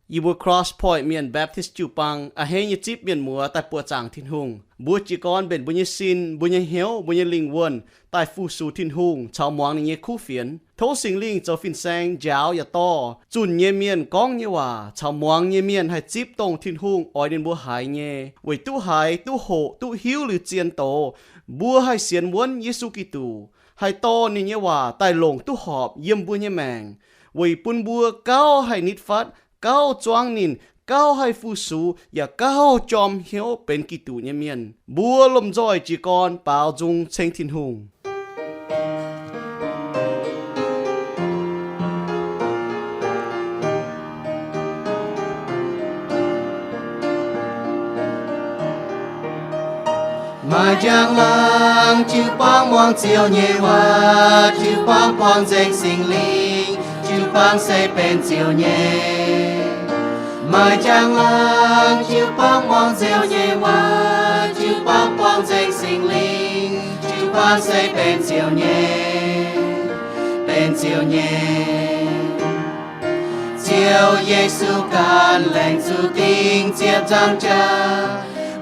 Yie mbuo Cross Point Mienh Baptist jiu-baang a'hneiv nyei zipv mienh muoz daaih buoqc zaangc Tin-Hungh. Mbuo jiez gorn mbenc mbuo nyei sin, mbuo nyei hnyouv, mbuo nyei lingh wuonh daaih fu-sux Tin-Hungh caux muangx ninh nyei kuv fienx. Tov Singx Lingh zoux fin-saeng njaaux yaac dorh zunh nyei mienh gorngv nyei waac caux muangx nyei mienh haih zipv dongh Tin-Hungh oix ninh mbuo haiz nyei, weic duqv haiz, duqv hoqc, duqv hiuv liuz zien doz, mbuo haih sienx wuonv Yesu Giduc, haih dorh ninh nyei waac daaih longc duqv horpc yiem mbuo nyei maengc, weic bun mbuo gauh haih nitv fatv, gauh zuangv ninh, gauh haih fu-sux, yaac gauh jorm hnyouv benx Giduc nyei mienh. Mbuo lomh nzoih jiez gorn baaux nzung ceng Tin-Hungh. Maaih njang-laangc jiu-baang muangx Ziouv nyei waac, jiu-baang buangh nzengc Singx Lingh, jiu-baang se benx Ziouv nyei. Maaih njang-laangc jiu-baang muangx Ziouv nyei waac, jiu-baang buangh nzengc Singx Lingh, jiu-baang se benx Ziouv nyei, benx Ziouv nyei. Ziouv Yesu ganh laengz zuqc ding ziepc nzaangc jaax,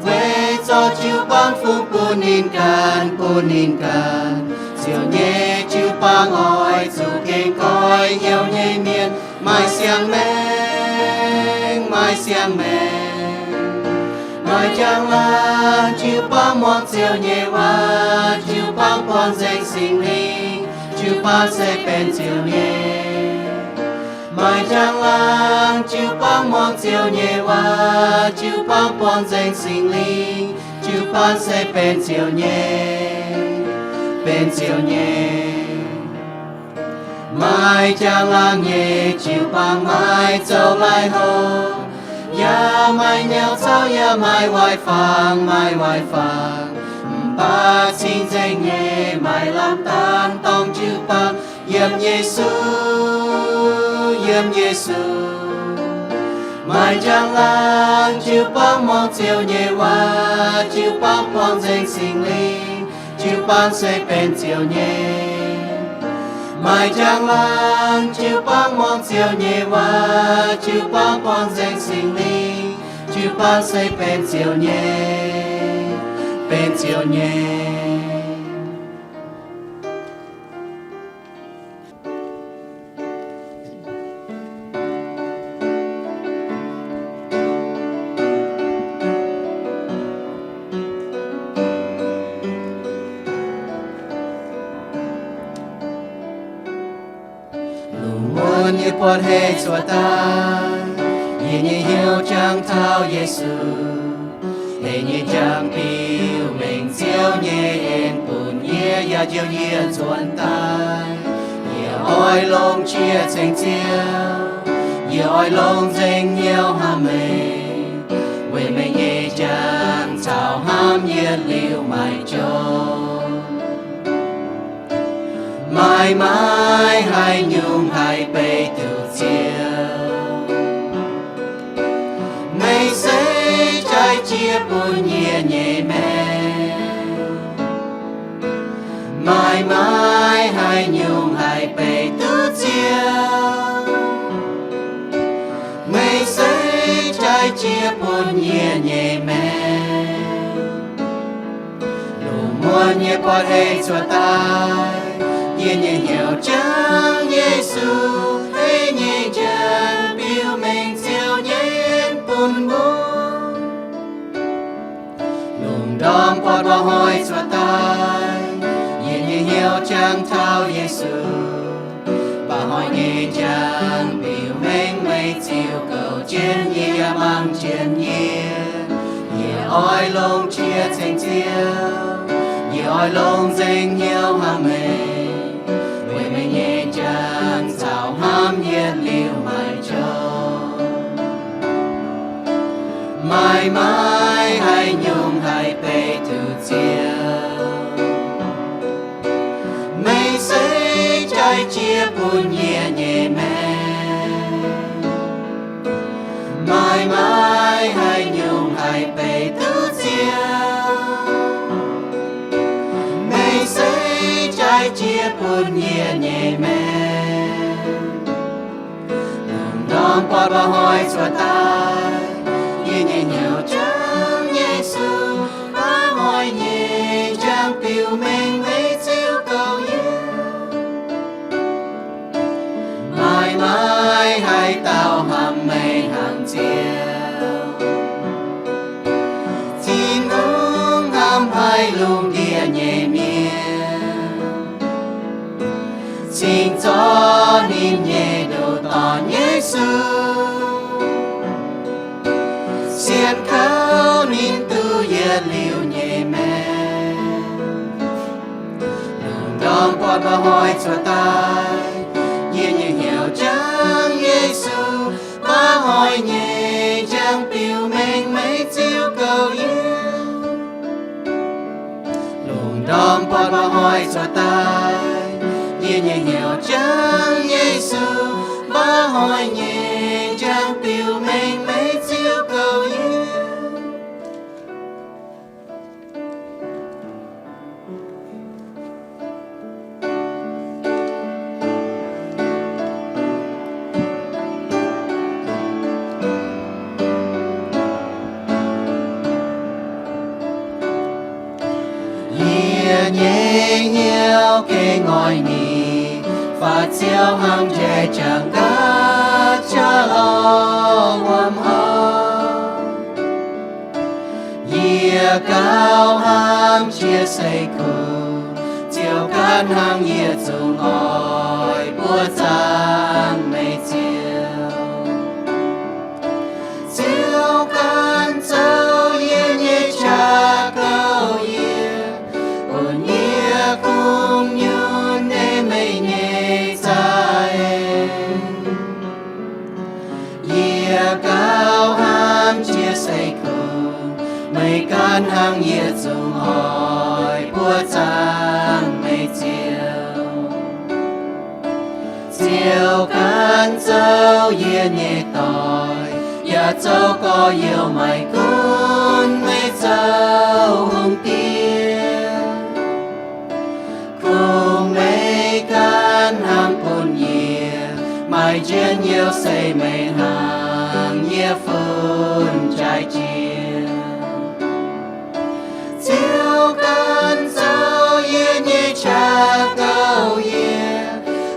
weic zorqv jiu-baang fungx bun ninh ganh, bun ninh ganh. Ziouv nyei jiu-baang oix zuqc gengh goiv hnyouv nyei mienh, maaih siang-maengc, maaih siang-maengc. Maaih njang-laangc jiu-baang muangx Ziouv nyei waac, jiu-baang buangh nzengc Singx Lingh, jiu-baang se benx Ziouv nyei. Maaih njang-laangc jiu-baang muangx Ziouv nyei waac, jiu-baang buangh nzengc Singx Lingh, jiu-baang se benx Ziouv nyei, benx Ziouv nyei. Maaih njang-laangc nyei jiu-baang maiv zoux lai-houx, yaac maaih nyauv cauv, yaac maaih waaic fangx, maaih waaic fangx. Mv baac cing-nzengc nyei maaih lamh daan dorng jiu-baang yiem Yesu, yiem Yesu. Maaih njang-laangc jiu-baang muangx Ziouv nyei waac, jiu-baang buangh nzengc Singx Lingh, jiu-baang se benx Ziouv nyei. Maaih njang-laangc jiu-baang muangx Ziouv nyei waac, jiu-baang buangh nzengc Singx Lingh, jiu-baang se benx Ziouv nyei, benx Ziouv nyei. Lungh muonz yie buatc hei cuotv daaih, yie nyei hnyouv jangx taux Yesu. Hei nyei jangx biux mengh Ziouv nyei en bun yie, yaac njoux yie nzuonx daaih. Yie oix longc qiex ceng Ziouv, yie oix longc nzengc hnyouv hnamv meih, weic meih nyei jangx caux hnamv yietc liuz maiv jorm. Maaih, maaih haaix nyungc haih beiv duqv Ziouv? Meih se jaaix jiex bun yie nyei maengc. Maaih, maaih haaix nyungc haih beiv duqv Ziouv? Meih se jaaix jiex bun yie nyei maengc. Lungh muonz yie buatc hei cuotv daaih, yie nyei hnyouv jangx Yesu. Hei nyei jangx biux mengh Ziouv nyei en bun mbuo. Lungh ndorm buatc mba'hnoi cuotv daaih, yie nyei hnyouv jangx taux Yesu. Mba'hnoi nyei jangx biux mengh meih ziux goux jienv yie, yaac mangc jienv yie. Yie oix longc qiex ceng Ziouv, yie oix longc nzengc hnyouv hnamv meih, weic meih nyei jangx caux hnamv yietc liuz maiv jorm. Maaih, maaih haaix nyungc haih beiv duqv Ziouv? Meih se jaaix jiex bun yie nyei maengc. Maaih, maaih haaix nyungc haih beiv duqv Ziouv? Meih se jaaix jiex bun yie nyei maengc. Lungh ndorm Buatc mba'hnoi zuov daaih, yie nyei hnyouv jangx Yesu, mba'hnoi nyei njang-biux mengh meih Ziouv gouv yie. Maaih maaih haaix dauh hnamv meih hnaangx Ziouv, Tin-Hungh hnamv haic lungh ndiev nyei mienh, cingx zorqv ninh nyei ndoh dorn Yesu, sienx kouv ninh duqv yietc liuz nyei maengc. Lungh ndorm buatc mba'hnoi zuov daaih, yie nyei hnyouv jangx Yesu, mba'hnoi nyei njang-biux mengh meih Ziouv gouv yie. Lungh ndorm buatc mba'hnoi zuov daaih, yie nyei hnyouv jangx Yesu, mba'hnoi nyei njang-biux mengh meih Ziouv gouv yie. Yie nyei hnyouv gengh oix ninh, faaux Ziouv hnangv njaih jangx nqa'haav qaqv lorh wuom horngh. Yie gauh hnamv jiex seix kuh, Ziouv ganh hnangv yie zungv oix buoqv zaangc meih Ziouv. Ziouv ganh zoux yie nyei qaqv gouv yie, bun yie kungx nyunc ei meih nyei za'eix. Yie gauh hnamv jiex seix kuh, meih ganh hnangv yie zungv oix buoqv zaangc meih Ziouv. Ziouv ganh zoux yie nyei doic, yaac zoux gorx-youz maaih gunv meih zoux hungh diex. Kungx meih ganh hnamv bun yie, maaih njien-youh se meih hnangv yie fun jaaix jiex. Ziouv ganh zoux yie nyei qaqv gouv yie,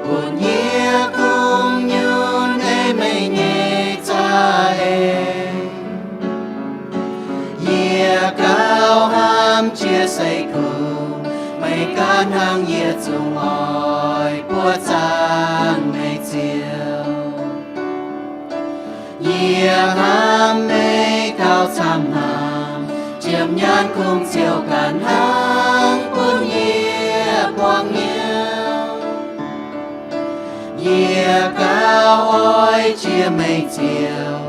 bun yie kungx nyunc ei meih nyei za'eix. Yie gauh hnamv jiex seix kuh, meih ganh hnangv yie zungv oix buoqv zaangc meih Ziouv. Yie hnamv meih gauh camv hnaangx, jiem nyaanh kungx Ziouv ganh hnangv bun yie buangh hnyouv. Yie gauh oix jiex meih Ziouv,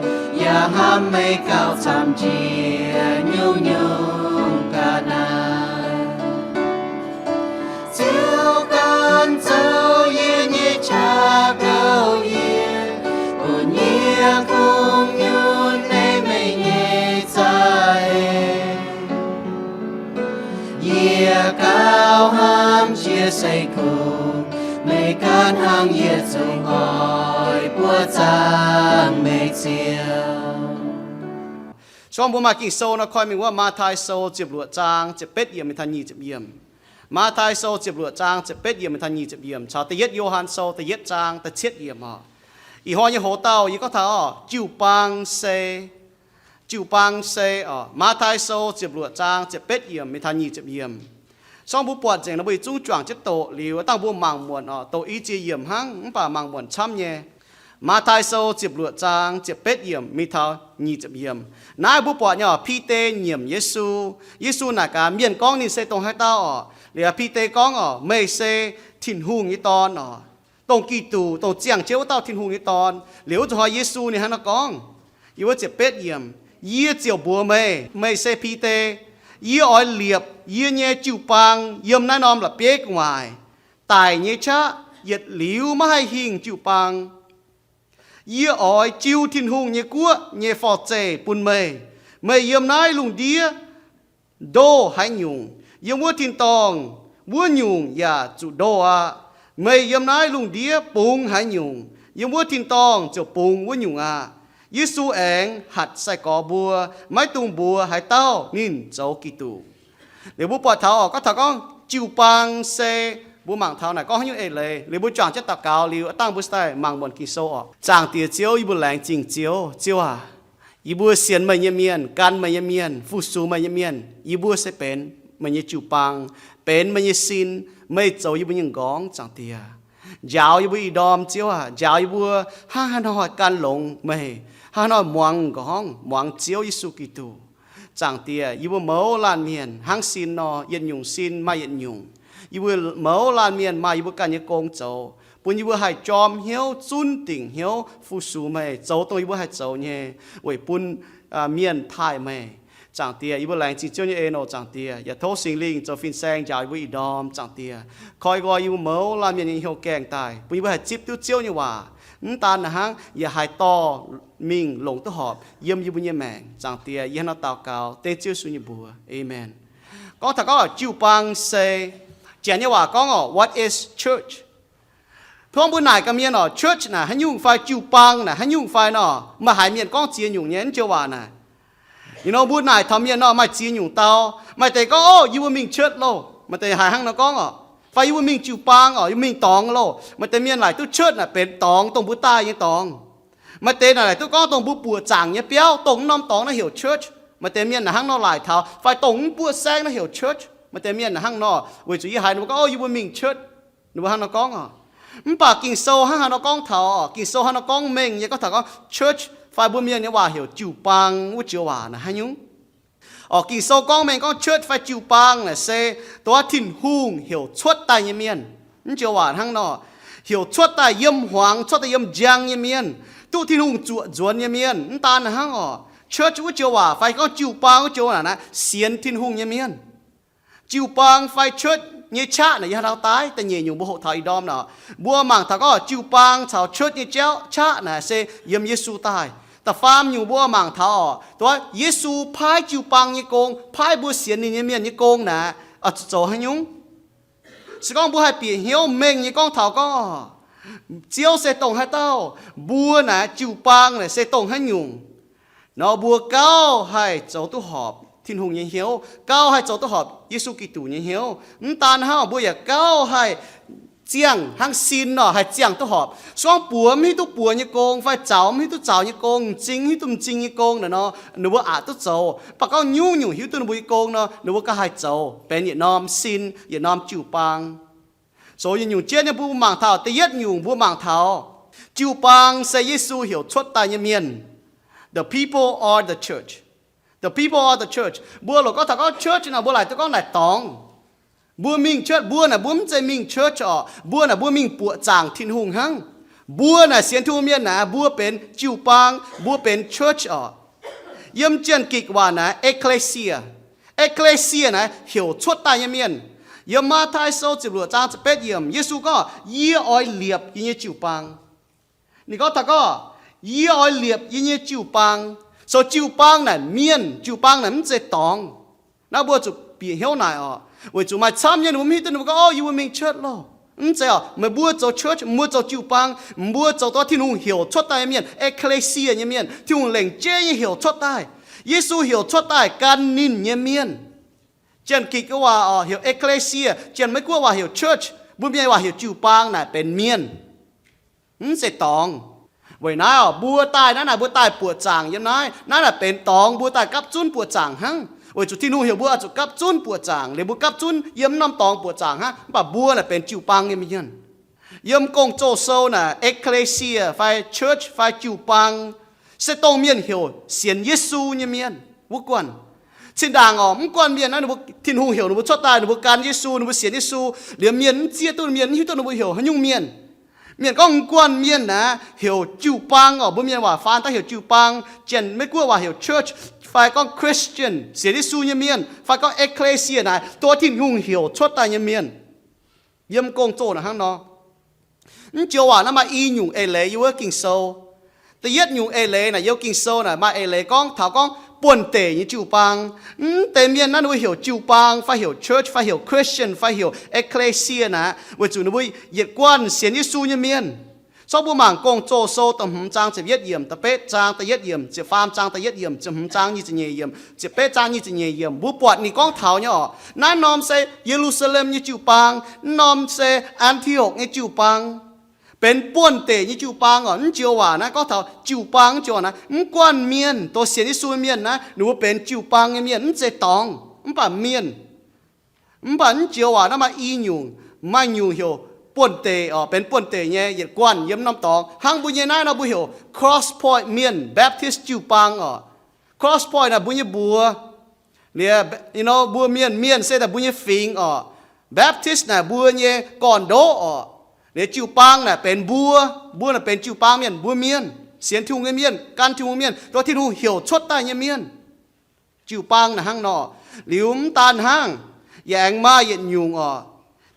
yaac hnamv meih gauh camv jiex nyungc-nyungc ga'naaiv. Ziouv ganh zoux yie nyei qaqv gouv yie, bun yie kungx nyunc ei meih nyei za'eix. Yie gauh hnamv jiex seix kuh, meih ganh hnangv yie zungv oix buoqv zaangc meih Ziouv. Sorng mbuo maaih Ging-Sou nor koi mingh wuov Matv^taai Sou ziepc luoqc zaang ziepc betv yiemc mingh taux nyic ziepc yiemc. Matv^taai Sou ziepc luoqc zaang ziepc betv yiemc mingh taux nyic ziepc yiemc caux da'yietv Yo^han Sou da'yietv zaang da'cietv yiemc oc. Ih hnoi nyei hoz dauh yie gorngv taux oc, jiu-baang se, jiu-baang se oc. Matv^taai Sou ziepc luoqc zaang ziepc betv yiemc mingh taux nyic ziepc yiemc. Sorng mbuo buatc nzengc nor mbuo yietc zungv juangc jienv doqc liuz, dangh mbuo mangc muonc oc, doqc i ziex yiemc hnangv mv baac mangc muonc camv nyei. Matv^taai Sou ziepc luoqc zaang ziepc betv yiemc mingh taux nyic ziepc yiemc. Naaiv mbuo buatc nyei oc, Bide nyiemc Yesu. Yesu naaic gaax, mienh gorngv ninh se dongh haaix dauh oc? Liuz Bide gorngv oc, meih se Tin-Hungh nyei Dorn oc. Dongh Giduc, dongh ziangh jienv wuov dauh Tin-Hungh nyei Dorn. Liuz wuov zuqc hnoi Yesu ninh hnangv naaiv gorngv, yiem wuov ziepc betv yiemc, yie ziouc mbuox meih, meih se Bide. Yie oix liepc yie nyei jiu-baang yiem naaiv norm la'bieiv gu'nguaaic, daic nyei qaqv yietc liuz maiv haih hingh jiu-baang. Yie oix jiu Tin-Hungh nyei guoqv nyei forv-zeih bun meih. Meih yiem naaiv lungh ndiev ndoh haaix nyungc, yiem wuov tin-dorngh wuov nyungc yaac zuqc ndoh aqv. Meih yiem naaiv lungh ndiev bungx haaix nyungc, yiem wuov tin-dorngh ziouc bungx wuov nyungc aqv. Yesu aengx hatc sai-gorx mbuo, maiv dungx mbuox haaix dauh ninh zoux Giduc. Liuz mbuo buatc taux oc, gorngv taux gorngv jiu-baang se, mbuo mangc taux naaic gorngv haaix nyungc eix leiz. Liuz mbuo juangc jienv daux gaux liuz, aav dangh mbuo se daaih mangc muonc Ging-Sou oc. Zaangc Diex Ziouv, yie mbuo laengz zingh Ziouv. Ziouv aac, yie mbuo sienx meih nyei mienh, gan meih nyei mienh, fu-sux meih nyei mienh, yie mbuo se benx meih nyei jiu-baang, benx meih nyei sin. Meih zoux yie mbuo nyei m'nqorngv, Zaangc Diex. Njaaux yie mbuo ih ndorm, Ziouv aac, njaaux yie mbuo hnangv haaix nor gan longx meih, hnangv haaix nor muangx m'nqorngv, muangx Ziouv Yesu Giduc. Zaangc Diex, yie mbuo mouz laanh mienh hnangv sin nor, yietc nyungc sin maaih yietc nyungc. Yie mbuo mouz laanh mienh maaih yie mbuo ganh nyei gong zoux, bun yie mbuo haih jorm hnyouv, zunv dingc hnyouv fu-sux meih, zoux dongh yie mbuo haih zoux nyei, weic bun mienh taaih meih. Zaangc Diex, yie mbuo laengz zingh Ziouv nyei en oc, Zaangc Diex. Yaac tov Singx Lingh zoux fin-saeng njaaux yie mbuo ih ndorm, Zaangc Diex. Koi nqoi yie mbuo mouz laanh mienh nyei hnyouv gaengh daaih, bun yie mbuo haih zipv duqv Ziouv nyei waac. Mv daan naaic hnangv, yaac haih dorh mingh longc duqv horpc yiem yie mbuo nyei maengc. Zaangc Diex, yie hnangv nor daux gaux dengv Ziouv Yesu nyei mbuox. Aamen. Gorngv taux gorngv jiu-baang se, Janx nyei waac gorngv oc, what is church? Tov mbuo naaic gaax mienh oc, church naaic haaix nyungc fai jiu-baang naaic haaix nyungc fai nor, maaih haaix mienh gorngv ziex nyungc nyei naaiv joux waac naaic. Ih nor mbuo naaic taux mienh nor maaih ziex nyungc dau. Maaih deix gorngv, Ov, yie mbuo mingh church loh. Maaih deix haiz hnangv nor gorngv oc. Fai yie mbuo mingh jiu-baang oc, yie mingh dorngx loh. Maaih deix mienh laaic duqv church naaic benx dorngx, dongh mbuo daaih nyei dorngx. Maaih deix naaic laaic duqv gorngv dongh mbuo buoqc zaangc nyei biauv, dongh mv norm dorngx naaiv heuc church. Maaih deix mienh naaic hnangv nor laaic taux, fai dongh mv buoqv saengv naaiv heuc church. Maaih deix mienh naaic hnangv nor, weic zuqc yie haiz ninh mbuo gorngv, Ov, yie mbuo mingh church. Ninh mbuo hnangv nor gorngv oc. Mv baac Ging-Sou hnangv haaix nor gorngv taux oc? Ging-Sou hnangv nor gorngv mengh nyei, gorngv taux gorngv church fai mbuo mienh nyei waac heuc jiu-baang wuov joux waac naaic haaix nyungc? Oc, Ging-Sou gorngv mengh gorngv church fai jiu-baang naaic se dongh wuov Tin-Hungh heuc cuotv daaih nyei mienh. Mv joux waac hnangv nor, heuc cuotv daaih yiem hmuangx, cuotv daaih yiem njang nyei mienh, duqv Tin-Hungh zuoqc nzuonx nyei mienh. Mv daan naaic hnangv oc, church wuov joux waac fai gorngv jiu-baang wuov joux waac naaic sienx Tin-Hungh nyei mienh. Jiu-baang fai church nyei qaqv naaic yiem haaix dauh daaih? Da'nyeic nyungc mbuo hoqc taux ih ndorm naaic, mbuo mangc taux gorngv jiu-baang caux church nyei jauv qaqv naaic se yiem Yesu daaih. Da'faam nyungc mbuo mangc taux oc, dongh wuov Yesu paaiv jiu-baang nyei gong, paaiv mbuo sienx ninh nyei mienh nyei gong naaic, oix zuqc zoux haaix nyungc? Se gorngv mbuo haih bieqc hnyouv mengh nyei gorngv taux gorngv, Ziouv se dongh haaix dauh, mbuo naaic jiu-baang naaic se dongh haaix nyungc nor, mbuo gauh haih zoux duqv horpc Tin-Hungh nyei hnyouv, gauh haih zoux duqv horpc Yesu Giduc nyei hnyouv. Mv daan hnangv, mbuo yaac gauh haih ziangh hnangv sin nor, haih ziangh duqv horpc. Se gorngv buoz mv hiuv duqv buoz nyei gong, fai zaux mv hiuv duqv zaux nyei gong, m'zing mv hiuv duqv m'zing nyei gong naaic nor, ninh mbuo aqc duqv zoux. Mv baac gorngv nyungc-nyungc hiuv duqv ninh mbuo nyei gong nor, ninh mbuo gauh haih zoux benx yietc norm sin, yietc norm jiu-baang. Zoux yietc nyungc jienv nyei, mbuo mangc taux da'yietv nyungc, mbuo mangc taux jiu-baang se Yesu heuc cuotv daaih nyei mienh. The people are the church. The people are the church. Mbuo loc gorngv taux gorngv church nor, mbuo laaic duqv gorngv naaic dorngx. Mbuo mingh church, mbuo naaic mbuo mv zeiz mingh church oc. Mbuo naaic mbuo mingh buoqc zaangc Tin-Hungh hnangv. Mbuo naaic sienx Tin-Hungh mienh naaic, mbuo benx jiu-baang, mbuo benx church oc. Yiem Janx-Gikc waac naaic ecclesia. Ecclesia naaic heuc cuotv daaih nyei mienh. Yiem Matv^taai Sou ziepc luoqc zaang ziepc betv yiemc, Yesu gorngv, Yie oix liepc yie nyei jiu-baang. Ninh gorngv taux gorngv, Yie oix liepc yie nyei jiu-baang. So jiu-baang naaic mienh, jiu-baang naaic mv zeiz dorngx. Naaiv mbuo zuqc bieqc hnyouv naaic oc. Weic zuqc maaih camv nyei ninh mbuo mv hiuv duqv ninh mbuo gorngv, Ov, yie mbuo mingh church loh. Mv zeiz oc. Meih mbuo zoux church, mbuo zoux jiu-baang, mbuo zoux dongh Tin-Hungh heuc cuotv daaih nyei mienh, ecclesia nyei mienh, Tin-Hungh lengc jeiv nyei heuc cuotv daaih. Yesu heuc cuotv daaih gan ninh nyei mienh. Janx-Gikc waac oc heuc ecclesia, Janx-Meiv-Guoqv waac heuc church, mbuo mienh waac heuc jiu-baang naaic benx mienh, mv zeiz dorngx. Weic naaiv oc, mbuo daaih naaiv naaic mbuo daaih buoqc zaangc yiem naaiv. Naaiv naaic benx dorngx, mbuo daaih gapv zunv buoqc zaangc hnangv. Weic zuqc Tin-Hungh heuc mbuo oix zuqc gapv zunv buoqc zaangc, liuz mbuo gapv zunv yiem norm dorngx buoqc zaangc hnangv. Mv baac mbuo naaic benx jiu-baang nyei mienh. Yiem Gong-Zoh Sou naaic ecclesia fai church fai jiu-baang se dongh mienh heuc sienx Yesu nyei mienh wuov guanh. Zinh ndaangc oc, mv guanh mienh naaiv ninh mbuo, Tin-Hungh heuc ninh mbuo cuotv daaih, ninh mbuo gan Yesu, ninh mbuo sienx Yesu, liemh mienh mv zieqv duqv mienh, mv hiuv duqv ninh mbuo heuc haaix nyungc mienh. Mienh gorngv mv guanh mienh naaic heuc jiu-baang oc, mbuo mienh waac faan daaih heuc jiu-baang, Janx-Meiv-Guoqv waac heuc church, fai gorngv Christian, sienx Yesu nyei mienh, fai gorngv ecclesia naaic, dongh Tin-Hungh heuc cuotv daaih nyei mienh. Yiem Gong-Zoh naaic hnangv nor. Mv joux waac naaiv maaih i nyungc eix leiz yiem wuov Ging-Sou. Da'yietv nyungc eix leiz naaic, yiem Ging-Sou naaic maaih eix leiz gorngv taux gorngv buonv-deic nyei jiu-baang. Mv deix mienh naaiv ninh mbuo heuc jiu-baang fai heuc church fai heuc Christian fai heuc ecclesia naaic, weic zuqc ninh mbuo yietc guanh sienx Yesu nyei mienh. Zorqv mbuo mangc Gong-Zoh sou da'hmz zaang ziepc yietv yiemc, da'betv zaang da'yietv yiemc, ziepc faam zaang da'yietv yiemc, ziepc hmz zaang nyic ziepc nyeic yiemc, ziepc betv zaang nyic ziepc nyeic yiemc, mbuo buatc ninh gorngv taux nyei orqc. Naaiv norm se Ye^lu^saa^lem nyei jiu-baang, naaiv norm se An^ti^okc nyei jiu-baang, benx buonv-deic nyei jiu-baang orqc. Mv joux waac naaiv gorngv taux jiu-baang mv joux waac naaiv, mv guanh mienh, dongh sienx Yesu nyei mienh naaiv, ninh mbuo benx jiu-baang nyei mienh, mv zeiz dorngx, mv baac mienh. Mv baac mv joux waac naaiv maaih i nyungc, maaih nyungc heuc buonv-deic orqc, benx buonv-deic nyei yietc guanh yiem norm dorngx. Hnangv mbuo nyei naaiv nor mbuo heuc Cross Point Mienh Baptist jiu-baang orqc. Cross Point naaic mbuo nyei mbuox. Liuz, you know, mbuo mienh, mienh se daaih mbuo nyei fingx orqc. Baptist naaic mbuo nyei gorn-ndoqv orqc. Liuz jiu-baang naaic benx mbuo, mbuo naaic benx jiu-baang mienh, mbuo mienh, sienx Tin-Hungh nyei mienh, gan Tin-Hungh mienh, dongh Tin-Hungh heuc cuotv daaih nyei mienh. Jiu-baang naaic hnangv nor. Liuz mv daan hnangv, yaac aengx maaih yietc nyungc orqc,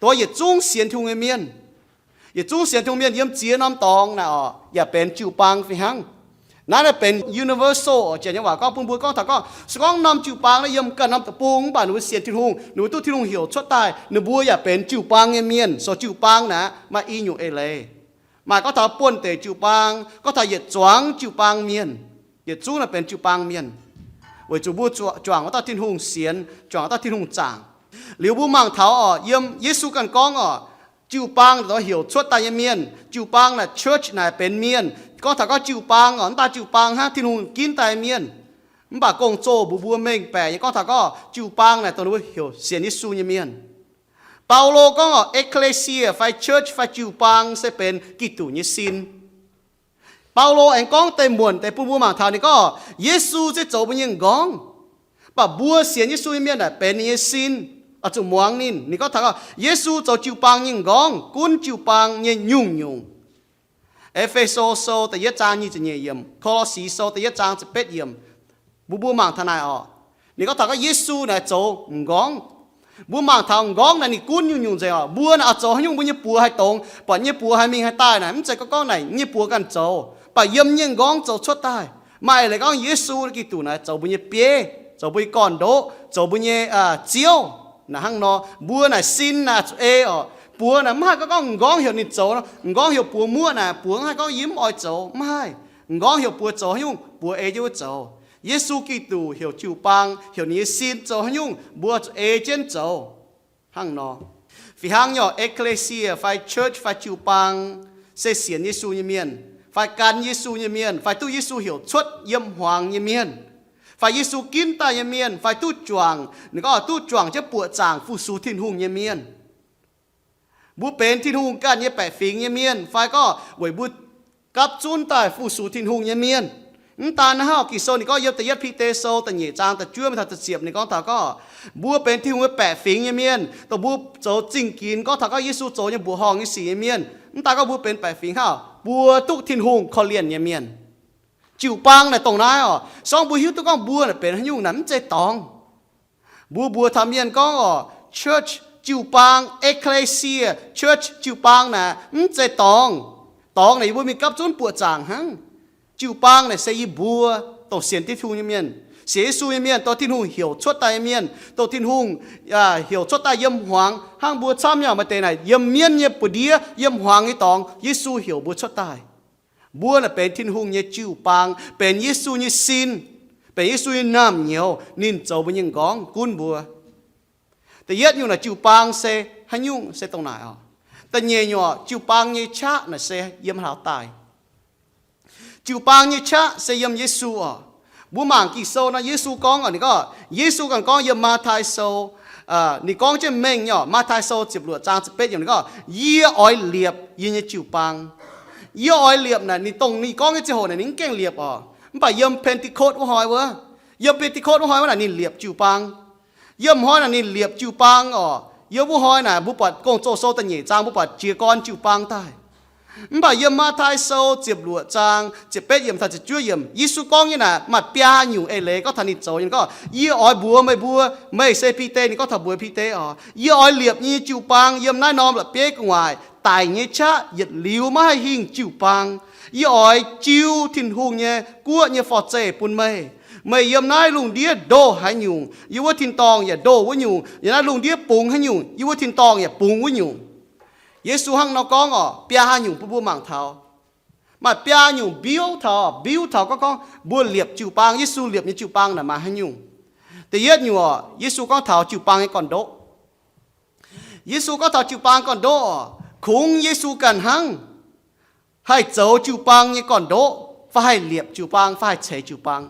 dongh yietc zungv sienx Tin-Hungh nyei mienh. Yietc zungv sienx Tin-Hungh mienh yiem ziex norm dorngx naaic orqc, yaac benx jiu-baang fih hnangv. Naaiv naaiv benx universal orqc, janx nyei waac gorngv bun mbuo gorngv taux gorngv, se gorngv norm jiu-baang naaiv yiem ganh norm deic-bung, mv baac ninh mbuo sienx Tin-Hungh, ninh mbuo duqv Tin-Hungh heuc cuotv daaih, ninh mbuo yaac benx jiu-baang nyei mienh. So jiu-baang naaic maaih i nyungc eix leiz. Maaih gorngv taux buonv-deic jiu-baang, gorngv taux yietc zuangx jiu-baang mienh. Yietc zungv naaic benx jiu-baang mienh, weic zuqc mbuo zuangx wuov dauh Tin-Hungh sienx, zuangx wuov dauh Tin-Hungh zaangc. Liuz mbuo mangc taux orqc, yiem Yesu ganh gorngv orqc, jiu-baang naaic dongh heuc cuotv daaih nyei mienh. Jiu-baang naaic church naaic benx mienh. Gorngv taux gorngv jiu-baang orqc, mv daan jiu-baang hnangv, Tin-Hungh ginv daaih mienh. Mv baac Gong-Zoh mbuox mbuo mengh baeqc nyei gorngv taux gorngv jiu-baang naaic dongh ninh mbuo heuc sienx Yesu nyei mienh. Baulo gorngv orqc, ecclesia fai church fai jiu-baang se benx Giduc nyei sin. Baulo aengx gorngv deix muonc deix bun mbuo mangc taux ninh gorngv, Yesu se zoux mbuo nyei m'nqorngv, mv baac mbuo sienx Yesu nyei mienh naaic benx ninh nyei sin, oix zuqc muangx ninh. Ninh gorngv taux gorngv Yesu zoux jiu-baang nyei m'nqorngv, gunv jiu-baang nyei nyungc-nyungc. E^fe^so Sou da'yietv zaang nyic ziepc nyeic yiemc, Ko^lo^si Sou da'yietv zaang ziepc betv yiemc, mbuo mbuo mangc taux naaic orqc. Ninh gorngv taux gorngv Yesu naaic zoux m'nqorngv. Mbuo mangc taux m'nqorngv naaic ninh gunv nyungc-nyungc nzengc orqc. Mbuo naaic oix zoux haaix nyungc mbuo nyei buoz haih dongz, buatc nyei buoz haih mingh haih daaih naaic mv zeiz gorngv gorngv naaic nyei buoz ganh zoux, mv baac yiem nyei m'nqorngv zoux cuotv daaih. Maaih eix leiz gorngv Yesu Giduc naaic zoux mbuo nyei bieiv, zoux mbuo nyei gorn-ndoqv, zoux mbuo nyei Ziouv. Naaic hnangv nor, mbuo naaic sin naaic zuqc ei orqc. Buoz naaic mv haih gorngv gorngv m'nqorngv heuc ninh zoux, m'nqorngv heuc buoz muoqv naaic, buoz mv haih gorngv yie mv oix zoux, mv haih. M'nqorngv heuc buoz zoux haaix nyungc, buoz ei jienv wuov zoux. Yesu Giduc heuc jiu-baang, heuc ninh nyei sin zoux haaix nyungc, mbuo zuqc ei jienv zoux. Hnangv nor, fih hnangv nyei orqc, ecclesia fai church fai jiu-baang se sienx Yesu nyei mienh, fai gan Yesu nyei mienh, fai duqv Yesu heuc cuotv yiem hmuangx nyei mienh, fai Yesu ginv daaih nyei mienh, fai duqv juangc, ninh gorngv duqv juangc jienv buoqc zaangc fu-sux Tin-Hungh nyei mienh. Mbuo benx Tin-Hungh ganh nyei baeqc fingx nyei mienh, fai gorngv weic mbuo gapv zunv daaih fu-sux Tin-Hungh nyei mienh. Mv daan naaiv hnangv, Ging-Sou ninh gorngv yiem da'yietv Bide Sou da'nyeic zaang da'juov mingh taux da'ziepc ninh gorngv taux gorngv, mbuo benx Tin-Hungh nyei baeqc fingx nyei mienh, dongh mbuo zoux zingh ginx gorngv taux gorngv Yesu zoux nyei mbuoqc horngh nyei sic nyei mienh. Mv daan gorngv mbuo benx baeqc fingx hnangv, mbuo duqv Tin-Hungh korv-lienh nyei mienh. Jiu-baang naaic dongh naaiv orqc. Se gorngv mbuo hiuv duqv gorngv mbuo naaic benx haaix nyungc naaic mv zeiz dorngx. Mbuo mbuox taux mienh gorngv orqc, church jiu-baang, ecclesia, church jiu-baang naaic mv zeiz dorngx. Dorngx naaic yie mbuo mingh gapv zunv buoqc zaangc hnangv. Jiu-baang naaic se yie mbuo dongh sienx Tin-Hungh nyei mienh, sienx Yesu nyei mienh, dongh Tin-Hungh heuc cuotv daaih nyei mienh, dongh Tin-Hungh heuc cuotv daaih yiem hmuangx. Hnangv mbuo camv nyei maaih deix naaic yiem mienv nyei buoz-ndiev, yiem hmuangx nyei dorngx, Yesu heuc mbuo cuotv daaih. Mbuo naaic benx Tin-Hungh nyei jiu-baang, benx Yesu nyei sin, benx Yesu nyei naamh nyouz. Ninh zoux mbuo nyei m'nqorngv gunv mbuo. Da'yietv nyungc naaic jiu-baang se haaix nyungc? Se dongh naaic orqc. Da'nyeic nyungc orqc, jiu-baang nyei qaqv naaic se yiem haaix daaih? Jiu-baang nyei qaqv se yiem Yesu orqc. Mbuo mangc Ging-Sou nor, Yesu gorngv orqc, ninh gorngv, Yesu ganh gorngv yiem Matv^tai Sou, ninh gorngv jienv mengh nyei orqc. Matv^tai Sou ziepc luoqc zaang ziepc betv yiemc ninh gorngv, Yie oix liepc yie nyei jiu-baang. Yie oix liepc naaic, ninh dongh ninh gorngv nyei ziangh hoc naaic ninh mv gaengh liepc orqc. Mv baac yiem Pentecost wuov hnoi wuov, yiem Pentecost wuov hnoi wuov naaic ninh liepc jiu-baang. Yiem hnoi naaic ninh liepc jiu-baang orqc. Yiem wuov hnoi naaic mbuo buatc Gong-Zoh Sou da'nyeic zaang mbuo buatc jiez gorn jiu-baang daaih. Mv baac yiem Matv^tai Sou ziepc luoqc zaang ziepc betv yiemc taux ziepc juov yiemc, Yesu gorngv nyei naaic maaih biaa nyungc eix leiz gorngv taux ninh zoux nyei. Ninh gorngv, Yie oix mbuox meih mbuo, meih se Bide, ninh gorngv taux mbuox Bide orqc, yie oix liepc yie nyei jiu-baang yiem naaiv norm la'bieiv gu'nguaaic daic nyei qaqv yietc liuz maiv haih hingh jiu-baang. Yie oix jiu Tin-Hungh nyei guoqv nyei forv-zeih bun meih. Meih yiem naaiv lungh ndiev ndoh haaix nyungc, yie wuov tin-dorngh yaac ndoh wuov nyungc. Yiem naaiv lungh ndiev bungx haaix nyungc, yie wuov tin-dorngh yaac bungx wuov nyungc. Yesu hnangv nor gorngv orqc, biaa nyungc bun mbuo mangc taux. Maaih biaa nyungc mbiuv taux, mbiuv taux gorngv, gorngv mbuo liepc jiu-baang, Yesu liepc nyei jiu-baang naaic maaih haaix nyungc. Da'yietv nyungc oc, Yesu gorngv taux jiu-baang nyei gorn-ndoqv. Yesu gorngv taux jiu-baang gorn-ndoqv oc, kungx Yesu ganh hnangv haih zoux jiu-baang nyei gorn-ndoqv, fai haih liepc jiu-baang, fai haih ceix jiu-baang.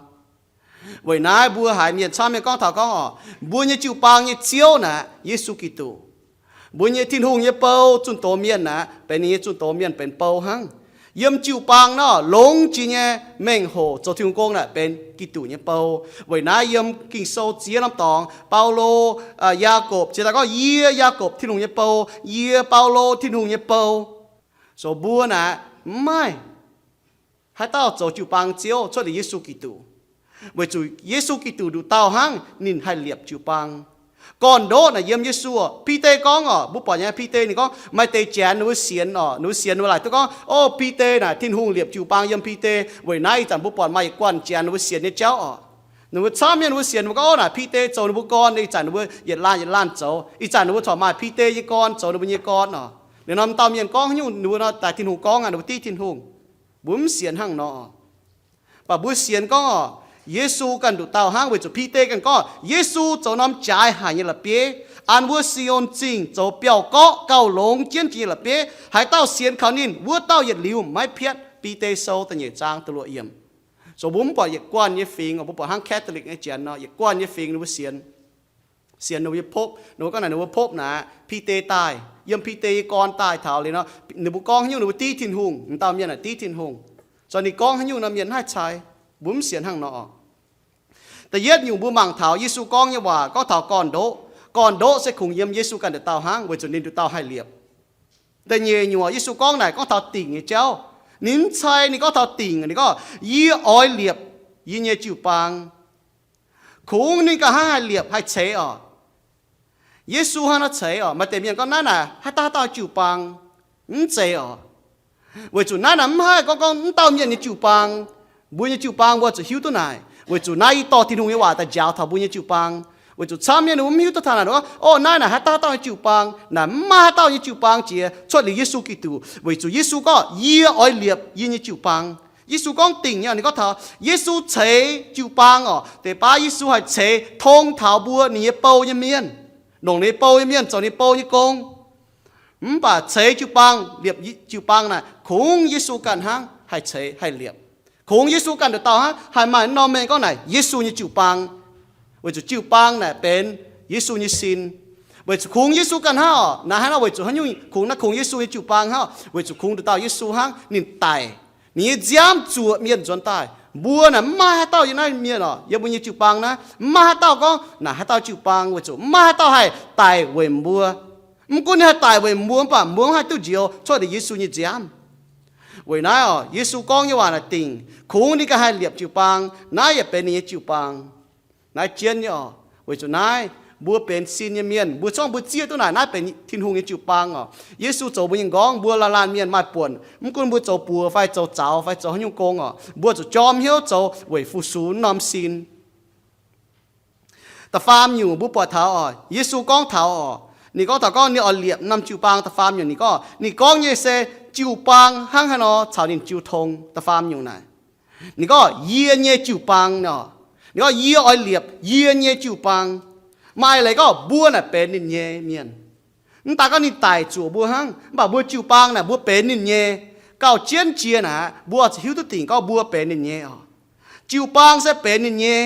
Weic naaiv mbuo haiz mienh camv mienh gorngv taux gorngv oc, mbuo nyei jiu-baang nyei Ziouv naaic Yesu Giduc. Mbuo nyei Tin-Hungh nyei bou zunh doz mienh naaic benx ninh nyei zunh doz mienh benx bou hnangv. Yiem jiu-baang nor longx jiex nyei mengh hoc zoux Tin-Hungh gong naaic benx Giduc nyei bou. Weic naaiv yiem Ging-Sou ziex norm dorngx, Baulo, Yaakopv ziouc daaih gorngv, yie, Yaakopv, Tin-Hungh nyei bou, yie, Baulo, Tin-Hungh nyei bou. So mbuo naaic mv maaih haaix dauh zoux jiu-baang Ziouv cuotv liuz Yesu Giduc. Weic zuqc Yesu Giduc nduqc dauh hnangv ninh haih liepc jiu-baang. Gorn-ndoqv naaic yiem Yesu oc. Bide gorngv oc, mbuo buatc nyei Bide ninh gorngv maaih deix janx ninh mbuo sienx oc, ninh mbuo sienx ninh mbuo laaic duqv gorngv, o, Bide naaic Tin-Hungh liepc jiu-baang yiem Bide. Weic naaiv ih zanc mbuo buatc maaih yietc guanh janx ninh mbuo sienx nyei jauv oc. Ninh mbuo camv mienh ninh mbuo sienx mbuo gorngv, o, naaic Bide zoux ninh mbuo gorn, ih zanc ninh mbuo yietc laanh yietc laanh zoux. Ih zanc ninh mbuo corc maaih Bide nyei gorn zoux ninh mbuo nyei gorn oc. Liuz norm dauh mienh gorngv haaix nyungc ninh mbuo nor daaih Tin-Hungh gorngv aqv, ninh mbuo div Tin-Hungh. Mbuo mv sienx hnangv nor. Mv baac mbuo sienx gorngv oc, Yesu ganh nduqc dauh hnangv, weic zuqc Bide ganh gorngv Yesu zoux norm jaaix haic nyei la'bieiv, an wuov Si^on Zingh zoux biauv-gorqv gauh longx jienv jiex nyei la'bieiv. Haaix dauh sienx kaux ninh, wuov dauh yietc liuz maiv piatv. Bide Sou da'nyeic zaang da'luoqc yiemc. So mbuo mv buatc yietc guanh nyei fingx, mbuo buatc hnangv Catholic nyei janx nor, yietc guanh nyei fingx ninh mbuo sienx, sienx ninh mbuo nyei popv. Ninh mbuo gorngv naaic ninh mbuo popv naaic Bide daaih, yiem Bide nyei gorn daaih taux liuz nor, ninh mbuo gorngv haaix nyungc ninh mbuo div Tin-Hungh, m'dauh mienh naaic div Tin-Hungh. So ninh gorngv haaix nyungc nor mienh mv haih cai. Mbuo mv sienx hnangv nor. Da'yietv nyungc mbuo mangc taux Yesu gorngv nyei waac gorngv taux gorn-ndoqv. Gorn-ndoqv se kungx yiem Yesu ganh nduqc dauh hnangv, weic zuqc ninh nduqc dauh haih liepc. Da'nyeic nyungc Yesu gorngv naaic gorngv taux dingc nyei jauv. Ninh mv cai, ninh gorngv taux dingc, ninh gorngv, yie oix liepc yie nyei jiu-baang. Kungx ninh ganh hnangv haih liepc haih ceix oc. Yesu hnangv nor ceix oc. Maaih deix mienh gorngv naaiv naaic haaix dauh haaix dauh jiu-baang, mv zeiz oc. Weic zuqc naaiv naaic mv haih gorngv gorngv mv dauh mienh nyei jiu-baang. Mbuo nyei jiu-baang mbuo zuqc hiuv duqv naaic, weic zuqc naaiv yie dorh Tin-Hungh nyei waac daaih njaaux taux mbuo nyei jiu-baang. Weic zuqc camv mienh ninh mbuo mv hiuv duqv taux naaic gorngv, o, naaiv naaic haaix dauh haaix dauh nyei jiu-baang. Naaic mv maaih haaix dauh nyei jiu-baang jiex cuotv liuz Yesu Giduc, weic zuqc Yesu gorngv, yie oix liepc yie nyei jiu-baang. Yesu gorngv dingc nyei, ninh gorngv taux Yesu ceix jiu-baang oc, deix baav Yesu haih ceix tong taux mbuo ninh nyei bou nyei mienh, longc ninh nyei bou nyei mienh zoux ninh nyei bou nyei gong. Mv baac ceix jiu-baang, liepc jiu-baang naaic kungx Yesu ganh hnangv haih ceix haih liepc. Kungx Yesu ganh nduqc dauh hnangv haih maaih norm mengh gorngv naaic Yesu nyei jiu-baang. Weic zuqc jiu-baang naaic benx Yesu nyei sin. Weic zuqc kungx Yesu ganh hnangv oc. Naaiv hnangv nor weic zuqc haaix nyungc kungx, naaiv kungx Yesu nyei jiu-baang hnangv, weic zuqc kungx nduqc dauh Yesu hnangv ninh daic. Ninh nyei nziaamv zuoqc mienh nzuonx daaih. Mbuo naaic mv maaih haaix dauh yiem naaiv mienh oc, yiem mbuo nyei jiu-baang naaiv mv maaih haaix dauh gorngv naaic haaix dauh jiu-baang, weic zuqc mv maaih haaix dauh haih daic weic mbuo. Mv gunv ninh haih daic weic mbuo, mv baac mbuo mv haih duqv njoux cuotv liuz Yesu nyei nziaamv. Weic naaiv oc, Yesu gorngv nyei waac naaic dingc, kungx ninh ganh haih liepc jiu-baang, naaiv yaac benx ninh nyei jiu-baang. Naaiv jienv nyei oc. Weic zuqc naaiv mbuo benx sin nyei mienh, mbuo zorngv mbuo zieqv duqv naaic naaiv benx Tin-Hungh nyei jiu-baang oc. Yesu zoux mbuo nyei nqorngv, mbuo laanh laanh mienh maaih buonc, mv gunv mbuo zoux buoz fai zoux zaux fai zoux haaix nyungc gong oc, mbuo zuqc jorm hnyouv zoux weic fu-sux norm sin. Da'faam nyungc mbuo buatc taux oc, Yesu gorngv taux oc, ninh gorngv taux gorngv ninh oix liepc norm jiu-baang. Da'faam nyungc ninh gorngv, ninh gorngv nyei se jiu-baang hnangv haaix nor caux ninh jiu tong. Da'faam nyungc naaic, ninh gorngv, yie nyei jiu-baang nor. Ninh gorngv, yie oix liepc yie nyei jiu-baang. Maaih leiz gorngv mbuo naaic benx ninh nyei mienh. Mv daaih gorngv ninh daic zuoqc mbuo hnangv, mv baac mbuo jiu-baang naaic mbuo benx ninh nyei. Gauh jienv jiex naaic, mbuo zuqc hiuv duqv dingc gorngv mbuo benx ninh nyei oc. Jiu-baang se benx ninh nyei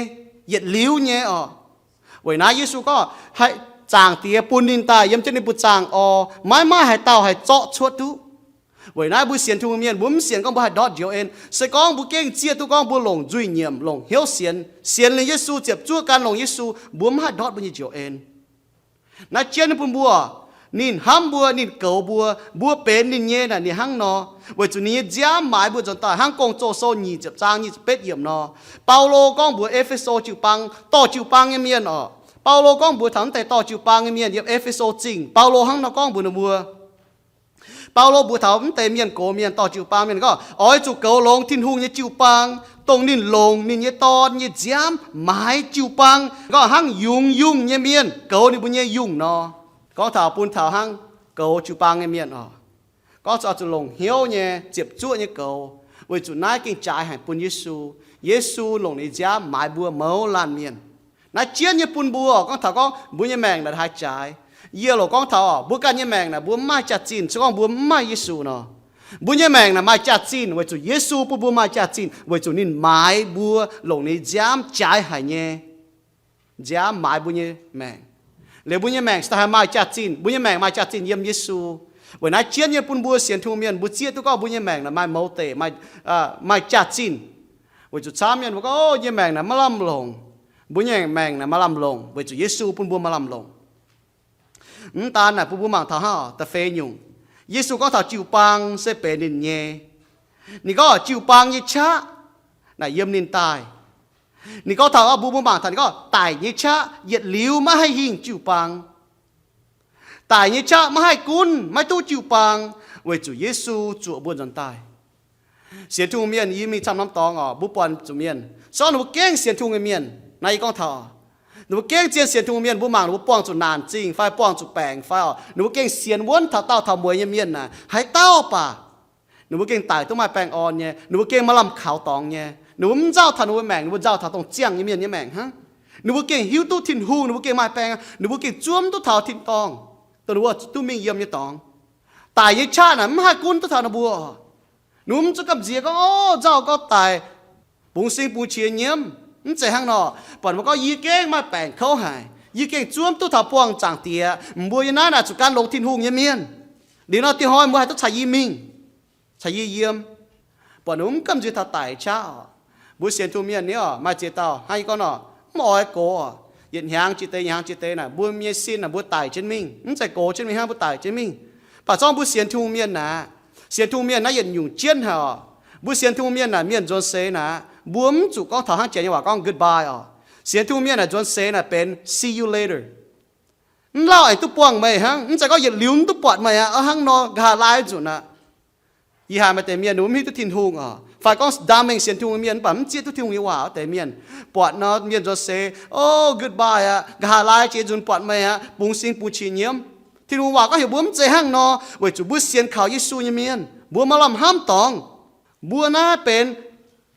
yietc liuz nyei oc. Weic naaiv Yesu gorngv haih Zaangc Diex bun ninh daaih yiem jienv ninh mbuo zaangh orv, maiv maaih haaix dauh haih zorqv cuotv duqv. Weic naaiv mbuo sienx Tin-Hungh mienh, mbuo mv sienx gorngv mbuo haih ndortv njoux en. Se gorngv mbuo gengh zieqv duqv gorngv mbuo longc nzuih nyiemc, longc hnyouv sienx, sienx liuz Yesu, ziepc zuoqv gan longc Yesu, mbuo mv haih ndortv mbuo nyei njoux en. Naaiv jienv bun mbuo, ninh hnamv mbuo, ninh goux mbuo, mbuo benx ninh nyei naaic ninh hnangv nor. Weic zuqc ninh nyei nziaamv maaiz mbuo nzuonx daaih hnangv Gong-Zoh sou nyic ziepc zaang nyic ziepc betv yiemc nor. Baulo gorngv mbuox E^fe^so jiu-baang, dorh jiu-baang nyei mienh oc. Baulo gorngv mbuox taux naaiv deix dorh jiu-baang nyei mienh yiem E^fe^so Zingh, Baulo hnangv nor gorngv mbuox ninh mbuo. Baulo mbuox taux naaiv deix mienh gox mienh, dorh jiu-baang mienh gorngv, oix zuqc goux longx Tin-Hungh nyei jiu-baang, dongh ninh longc ninh nyei Dorn nyei nziaamv maaiz jiu-baang, gorngv hnangv yungz yungh nyei mienh goux ninh mbuo nyei yungh nor. Gorngv taux bun taux hnangv goux jiu-baang nyei mienh oc, gorngv zuqc longc hnyouv nyei, ziepc zuoqv nyei goux. Weic zuqc naaiv gengh jaaix haic bun Yesu. Yesu longc ninh nziaamv maaiz mbuo mouz laanh mienh. Naaiv jienv nyei bun mbuo gorngv taux gorngv mbuo nyei maengc naaic haaix jaaix. Yie loc gorngv taux mbuo ganh nyei maengc naaic mbuo mv maaih jaax-zinh, se gorngv mbuo mv maaih Yesu nor. Mbuo nyei maengc naaic maaih jaax-zinh weic zuqc Yesu bun mbuo maaih jaax-zinh, weic zuqc ninh maaiz mbuo longc ninh nziaamv jaaix haic nyei, nziaamv maaiz mbuo nyei maengc. Liuz mbuo nyei maengc se daaih haih maaih jaax-zinh. Mbuo nyei maengc maaih jaax-zinh yiem Yesu. Weic naaiv jienv nyei bun mbuo sienx Tin-Hungh mienh, mbuo zieqv duqv gorngv mbuo nyei maengc naaic maaih mouz deic, maaih, maaih jaax-zinh. Weic zuqc camv mienh mbuo gorngv, o, yie nyei maengc naaic maiv lamh longc. Mbuo nyei maengc naaic maaih lamh longc weic zuqc Yesu bun mbuo maaih lamh longc. Mv daan naaic bun mbuo mangc taux hnangv da'feix nyungc. Yesu gorngv taux jiu-baang se benx ninh nyei. Ninh gorngv jiu-baang nyei qaqv naaic yiem ninh daaih. Ninh gorngv taux mbuo, mbuo mangc taux ninh gorngv daic nyei qaqv yietc liuz maiv haih hingh jiu-baang. Daic nyei qaqv maiv haih gunv, maiv duqv jiu-baang, weic zuqc Yesu zuoqc mbuo nzuonx daaih. Sienx Tin-Hungh mienh yie mingh camv norm dorngx oc, mbuo buatc zuqc mienh, se gorngv ninh mbuo gengh sienx Tin-Hungh nyei mienh, naaiv yie gorngv taux, ninh mbuo gengh zien sienx Tin-Hungh mienh, mbuo mangc ninh mbuo buangh zuqc naanc zingh fai buangh zuqc baengc fai oc, ninh mbuo gengh sienx wuonv taux daauh taux mueiz nyei mienh naaic, haaix dauh baac ninh mbuo gengh daic duqv maaih baengh orn nyei, ninh mbuo gengh maaih lamh kaux dorngx nyei. Ninh mbuo mv nzauh taux ninh mbuo maengc, ninh mbuo nzauh taux dongh ziangh nyei mienh nyei maengc hnangv. Ninh mbuo gengh hiuv duqv Tin-Hungh, ninh mbuo gengh maaih baengh, ninh mbuo gengh zuov mv duqv taux tin-dorngh, dongh ninh mbuo duqv mingh yiem nyei dorngx. Daic nyei qaqv naaic mv haih gunv duqv taux ninh mbuo. Ninh mbuo mv zuqc gamh nziex gorngv, o, nzauh gorngv daic, bungx sing bungx qiex nyiemv. Mv zeiz hnangv nor. Buatc ninh mbuo gorngv, yie gengh maaih baengc kouv haic, yie gengh zuov mv duqv taux buangh Zaangc Diex. Mbuo yiem naaiv naaic zuqc gan longx Tin-Hungh nyei mienh. Liuz nor diex hnoi mbuo haih duqv caux yie mingh, caux yie yiem. Buatc ninh mbuo mv gamh nziex taux daic qaqv oc. Mbuo sienx Tin-Hungh mienh ni oc, maaih ziex dauh hnangv yie gorngv nor, mv oix gox oc. Yietc hnyangx jiex deix, yietc hnyangx jiex deix naaic mbuo nyei sin naaic mbuo daic jienv mingh, mv zeiz gox jienv mingh hnangv, mbuo daic jienv mingh. Baac zorngv mbuo sienx Tin-Hungh mienh naaic, sienx Tin-Hungh mienh naaiv yietc nyungc jienv haic oc. Mbuo sienx Tin-Hungh mienh naaic, mienh nzuonx seix naaic, mbuo mv zuqc gorngv taux hnangv Janx nyei waac gorngv goodbye oc. Sienx Tin-Hungh mienh naaic nzuonx seix naaic benx see you later. Mv lauh aengx duqv buangh meih hnangv, mv zeiz gorngv yietc liuz mv duqv buatc meih aqv, hnangv nor nqa'haav laai nzunc aqv. Yie haiz maaih deix mienh ninh mbuo mv hiuv duqv Tin-Hungh oc, fai gorngv ndaamv mengh sienx Tin-Hungh mienh mv baac mv zieqv duqv Tin-Hungh nyei waac wuov deix mienh, buatc nor mienh nzuonx seix, o, goodbye aqv, nqa'haav laai jiex nzunc buatc meih aqv, bungx sing bungx qiex nyiemv. Tin-Hungh waac gorngv heuc mbuo mv zeiz hnangv nor, weic zuqc mbuo sienx kaux Yesu nyei mienh, mbuo maaih lamh hnamv dorngx. Mbuo naaiv benx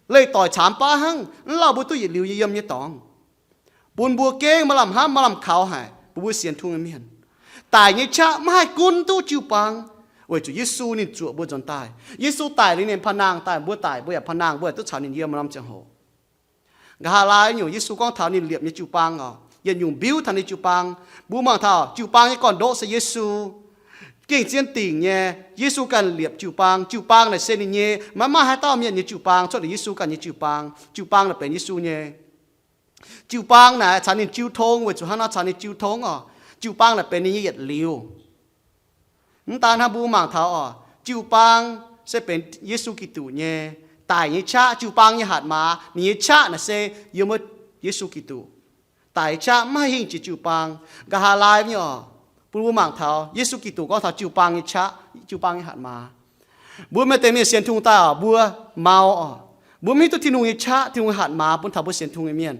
leih doic caamx baav hnangv, mv lauh mbuo duqv yietc liuz nyei yiem nyei dorngx. Bun mbuo gengh maaih lamh hnamv, maaih lamh kaux haic bun mbuo sienx Tin-Hungh nyei mienh. Daic nyei qaqv maiv haih gunv duqv jiu-baang, weic zuqc Yesu ninh zuoqc mbuo nzuonx daaih. Yesu daic liuz ninh paan-nangh daaih, mbuo daic mbuo yaac paan-nangh, mbuo yaac duqv caux ninh yiem norm ziangh hoc. Nqa'haav laai nyungc Yesu gorngv taux ninh liepc nyei jiu-baang oc, yietc nyungc mbiuv taux ninh jiu-baang. Mbuo mangc taux jiu-baang nyei gorn-ndoqv se Yesu. Gengh zien dingc nyei, Yesu ganh liepc jiu-baang. Jiu-baang naaic se ninh nyei, maiv maaih haaix dauh mienh nyei jiu-baang cuotv liuz Yesu ganh nyei jiu-baang. Jiu-baang naaic benx Yesu nyei. Jiu-baang naaic caux ninh jiu tong, weic zuqc hnangv nor caux ninh jiu tong oc. Jiu-baang naaic benx ninh nyei yietc liuz. Mv daan hnangv, mbuo mangc taux oc, jiu-baang se benx Yesu Giduc nyei. Daic nyei qaqv, jiu-baang nyei hatc maaz, ninh nyei qaqv naaic se yiem wuov Yesu Giduc. Daic nyei qaqv maiv haih hingh jiex jiu-baang. Nqa'haav laai nyei oc, bun mbuo mangc taux Yesu Giduc gorngv taux jiu-baang nyei qaqv, jiu-baang nyei hatc maaz. Mbuo maaih deix mienh sienx Tin-Hungh daaih oc, mbuo mau oc. Mbuo mv hiuv duqv Tin-Hungh nyei qaqv, Tin-Hungh nyei hatc maaz bun taux mbuo sienx Tin-Hungh nyei mienh.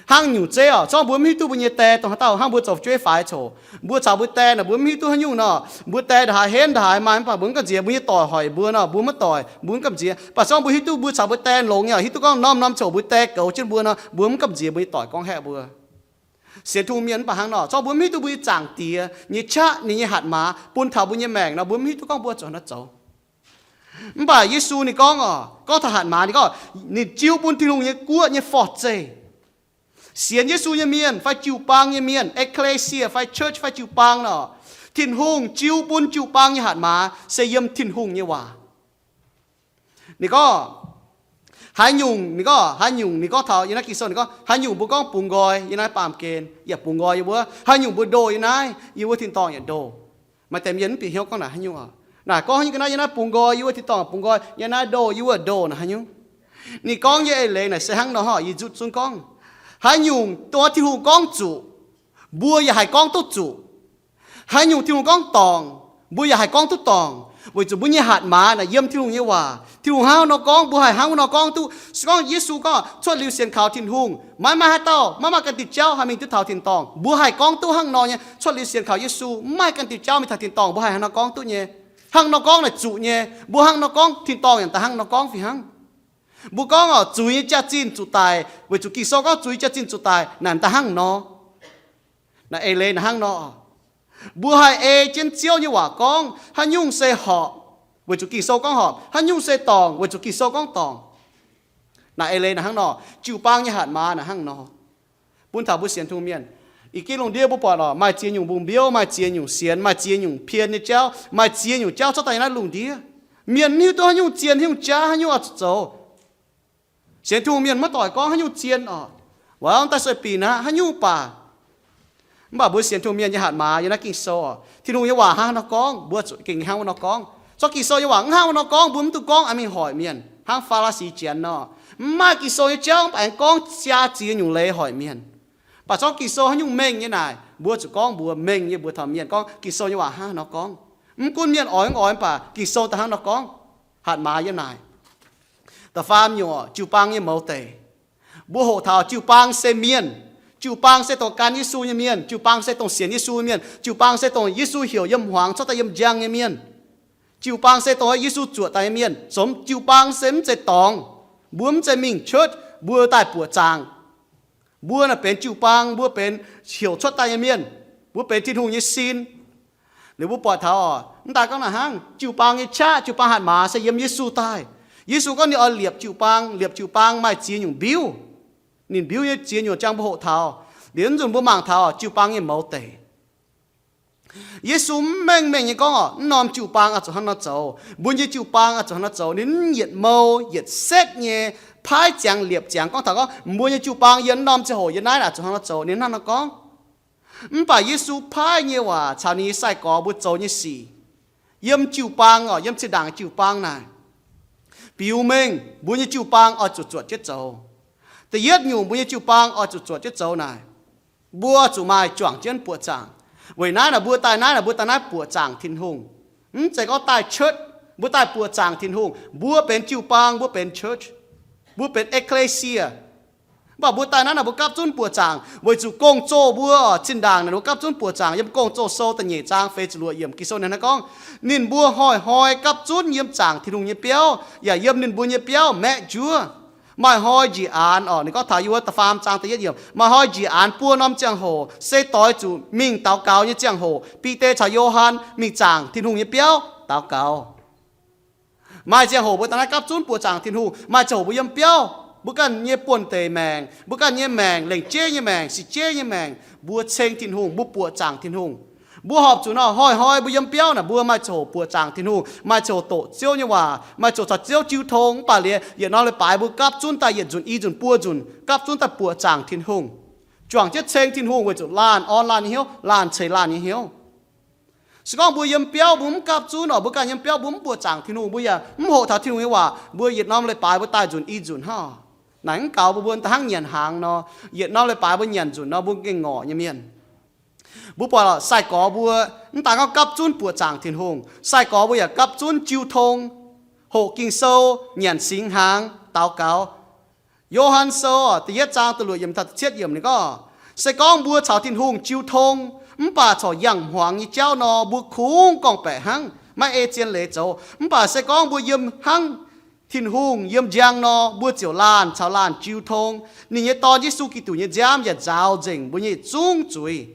Hnangv nyungc zeiv oc, zorngv mbuo mv hiuv duqv mbuo nyei die dongh haaix dauh, hnangv mbuo zoux fu'jueiv faix coc, mbuo caux mbuo die naaic mbuo mv hiuv duqv haaix nyungc nor, mbuo die ndongc haaix henv ndongc haaix maaih mv baac mbuo mv gamh nziex, mbuo nyei doic hoic mbuo nor mbuo mv doic, mbuo mv gamh nziex. Mv baac zorngv mbuo hiuv duqv mbuo caux mbuo die longx nyei oc, hiuv duqv gorngv norm norm coc mbuo die goux jienv mbuo nor, mbuo mv gamh nziex, mbuo nyei doic gorngv haeqv mbuo. Sienx Tin-Hungh mienh mv baac hnangv nor, zorngv mbuo mv hiuv duqv mbuo nyei Zaangc Diex nyei qaqv, ninh nyei hatc maaz bun taux mbuo nyei maengc nor, mbuo mv hiuv duqv gorngv mbuo zuqc hnangv naaiv zoux. Mv baac Yesu ninh gorngv oc, gorngv taux hatc maaz ninh gorngv, ninh jiu bun Tin-Hungh nyei guoqv nyei forv-zeih. Sienx Yesu nyei mienh fai jiu-baang nyei mienh, ecclesia fai church fai jiu-baang nor, Tin-Hungh jiu bun jiu-baang nyei hatc maaz se yiem Tin-Hungh nyei waac. Ninh gorngv, haaix nyungc, ninh gorngv, haaix nyungc, ninh gorngv taux yiem naaiv Ging-Sou ninh gorngv, haaix nyungc mbuo gorngv bungx nqoi yiem naaiv baamh gen yaac bungx nqoi yiem wuov, haaix nyungc mbuo ndoh yiem naaiv, yiem wuov tin-dorngh yaac ndoh. Maaih deix mienh mv bieqc hnyouv gorngv naaic haaix nyungc oc. Naaic gorngv haaix nyungc ga'naaiv yiem naaiv bungx nqoi, yiem wuov tin-dorngh bungx nqoi, yiem naaiv ndoh, yiem wuov ndoh naaic haaix nyungc. Ninh gorngv nyei eix leiz naaic se hnangv nor oc, yie nzutv zunv gorngv, haaix nyungc dongh Tin-Hungh gorngv zuqc, mbuo yaac haih gorngv duqv zuqc. Haaix nyungc Tin-Hungh gorngv dorngc, mbuo yaac haih gorngv duqv dorngc, weic zuqc mbuo nyei hatc maaz naaic yiem Tin-Hungh nyei waac. Tin-Hungh hnangv wuov nor gorngv, mbuo haih hnangv wuov nor gorngv duqv. Se gorngv Yesu gorngv cuotv liuz sienx kaux Tin-Hungh, maiv maaih haaix dauh, maiv maaih ganh diuh jauv haih mingh duqv taux tin-dorngh, mbuo haih gorngv duqv hnangv nor nyei. Cuotv liuz sienx kaux Yesu, mv maaih ganh diuh jauv mingh taux tin-dorngh, mbuo haih hnangv nor gorngv duqv nyei. Hnangv nor gorngv naaic zuqc nyei. Mbuo hnangv nor gorngv, tin-dorngh yaac da'hnangv nor gorngv fih hnangv. Mbuo gorngv oc, zuiz nyei jaax-zinh zuqc daic weic zuqc Ging-Sou gorngv zuiz jaax-zinh zuqc daic naaic da'hnangv nor. Naaic eix leiz naaic hnangv nor. Mbuo haih ei jienv Ziouv nyei waac gorngv haaix nyungc se horpc weic zuqc Ging-Sou gorngv horpc, haaix nyungc se dorngc weic zuqc Ging-Sou gorngv dorngc. Naaic eix leiz naaic hnangv nor. Jiu-baang nyei hatc maaz naaic hnangv nor. Bun taux mbuo sienx Tin-Hungh mienh, ih ginv lungh ndiev mbuo buatc oc, maaih ziex nyungc mbungh mbiouv, maaih ziex nyungc sienx, maaih ziex nyungc pien nyei jauv, maaih ziex nyungc jauv cuotv daaih yiem naaiv lungh ndiev. Mienh mv hiuv duqv haaix nyungc zien, haaix nyungc jaav, haaix nyungc oix zuqc zoux. Sienx Tin-Hungh mienh maiv doic gorngv haaix nyungc zien oc. Weic daaih sueih binc aqv, haaix nyungc baac mv baac mbuo sienx Tin-Hungh mienh nyei hatc maaz yiem naaiv Ging-Sou oc, Tin-Hungh nyei waac hnangv nor gorngv, mbuo zuqc gengh hnangv nor gorngv. Zorqv Ging-Sou nyei waac mv hnangv nor gorngv, mbuo mv duqv gorngv, aa, mingh hoic mienh hnangv Faa^laa^si janx nor. Mv maaih Ging-Sou nyei jauv mv baac aengx gorngv jaa ziex nyungc leiz hoic mienh. Mv baac zorqv Ging-Sou haaix nyungc mengh nyei naaic, mbuo zuqc gorngv mbuox mengh nyei, mbuox taux mienh gorngv Ging-Sou nyei waac hnangv nor gorngv. Mv gunv mienh oix mv oix, mv baac Ging-Sou da'hnangv nor gorngv. Hatc maaz yiem naaic. Da'faam nyungc, jiu-baang nyei mouz deic. Mbuo hoqc taux jiu-baang se mienh. Jiu-baang se dongh gan Yesu nyei mienh. Jiu-baang se dongh sienx Yesu nyei mienh. Jiu-baang se dongh Yesu heuc yiem hmuangx cuotv daaih yiem njang nyei mienh. Jiu-baang se dongh Yesu zuoqc daaih nyei mienh. Zomx jiu-baang se mv zeiz dorngx. Mbuo mv zeiz mingh church, mbuo daaih buoqc zaangc. Mbuo naaic benx jiu-baang, mbuo benx heuc cuotv daaih nyei mienh. Mbuo benx Tin-Hungh nyei sin. Liuz mbuo buatc taux oc, mv daaih gorngv naaic hnangv, jiu-baang nyei qaqv, jiu-baang hatc maaz se yiem Yesu daaih. Yesu gorngv ninh oix liepc jiu-baang. Liepc jiu-baang maaih ziex nyungc mbiuv. Ninh mbiuv nyei ziex nyungc jangx mbuo hoqc taux. Liuz nzunc mbuo mangc taux jiu-baang nyei mouz deic. Yesu mv mengh mengh nyei gorngv oc, mv norm jiu-baang oix zuqc hnangv nor zoux, mbuo nyei jiu-baang oix zuqc hnangv nor zoux. Ninh mv yietc mou yietc setv nyei paaiv ziangx liepc ziangx gorngv taux gorngv mbuo nyei jiu-baang yiem mv norm ziangh hoc yiem naaiv oix zuqc hnangv nor zoux. Ninh hnangv nor gorngv. Mv baac Yesu paaiv nyei waac caux ninh nyei sai-gorx mbuo zoux nyei sic yiem jiu-baang oc, yiem zinh ndaangc jiu-baang naaic, biux mengh mbuo nyei jiu-baang oix zuqc zuotc jienv zoux. Da'yietv nyungc mbuo nyei jiu-baang oix zuqc zuotc jienv zoux naaic, mbuo zuqc maaih juangc jienv buoqc zaangc. Weic naaiv naaic mbuo daaih naaiv naaic mbuo daaih naaiv buoqc zaangc Tin-Hungh. Mv zeiz gorngv daaih church, mbuo daaih buoqc zaangc Tin-Hungh. Mbuo benx jiu-baang, mbuo benx church, mbuo benx ecclesia. Mv baac mbuo daaih naaiv naaic mbuo gapv zunv buoqc zaangc weic zuqc gong-zoh mbuo oc, zinh ndaangc naaic mbuo gapv zunv buoqc zaangc. Yiem Gong-Zoh Sou da'nyeic zaang feix ziepc luoqc yiemc Ging-Sou ninh hnangv gorngv, ninh mbuo hnoi-hnoi gapv zunv yiem zaangc Tin-Hungh nyei biauv yaac yiem ninh mbuo nyei biauv maeqv njuov. Maaih hnoi njiec aanx oc, ninh gorngv taux yiem wuov da'faam zaang da'yietv yiemc, maaih hnoi njiec aanx buo norm ziangh hoc se doix zuqc mingh daux gaux nyei ziangh hoc. Bide caux Yo^han mingh zaangc Tin-Hungh nyei biauv daux gaux. Maaih ziangh hoc mbuo daaih naaiv gapv zunv buoqc zaangc Tin-Hungh. Maaih ziangh hoc mbuo yiem biauv, mbuo ganh nyei buonv-deic maengc, mbuo ganh nyei maengc, lengc jeiv nyei maengc, sic jeiv nyei maengc, mbuo ceng Tin-Hungh, mbuo buoqc zaangc Tin-Hungh. Mbuo horpc zuqc nor hnoi-hnoi mbuo yiem biauv naaic mbuo maaih ziangh hoc buoqc zaangc Tin-Hungh, maaih ziangh hoc doqc Ziouv nyei waac, maaih ziangh hoc caux Ziouv jiu tong. Mv baac liuz yietc norm leiz-baaix mbuo gapv zunv daaih yietc nzunc i nzunc buo nzunc gapv zunv daaih buoqc zaangc Tin-Hungh, juangc jienv ceng Tin-Hungh weic zuqc laanh orn laanh nyei hnyouv, laanh ceix laanh nyei hnyouv. Se gorngv mbuo yiem biauv mbuo mv gapv zunv oc, mbuo ganh yiem biauv mbuo mv buoqc zaangc Tin-Hungh, mbuo yaac mv hoqc taux Tin-Hungh nyei waac, mbuo yietc norm leiz-baaix mbuo daaih nzunc i nzunc hnangv. Naaic mv gaux mbuo, mbuo da'hnangv nyanc hnaangx nor, yietc norm leiz-baaix mbuo nyanc nzunc nor mbuo gengh ngorc nyei mienh. Mbuo buatc sai-gorx mbuo mv daaih gorngv gapv zunv buoqc zaangc Tin-Hungh, sai-gorx mbuo yaac gapv zunv jiu tong, hoqc Ging-Sou, nyanc singx hnaangx, daux gaux. Yo^han Sou da'yietv zaang da'luoqc yiemc taux da'cietv yiemc ninh gorngv, se gorngv mbuo caux Tin-Hungh jiu tong mv baac corc yangh hmuangx nyei jauv nor, mbuo kungx gorngv-baeqc hnangv, maiv ei zien leiz zoux. Mv baac se gorngv mbuo yiem hnangv Tin-Hungh yiem njang nor, mbuo ziouc laanh caux laanh jiu tong. Ninh nyei Dorn, Yesu Giduc nyei nziaamv yaac nzaaux nzengc mbuo nyei yietc zungv zuiz.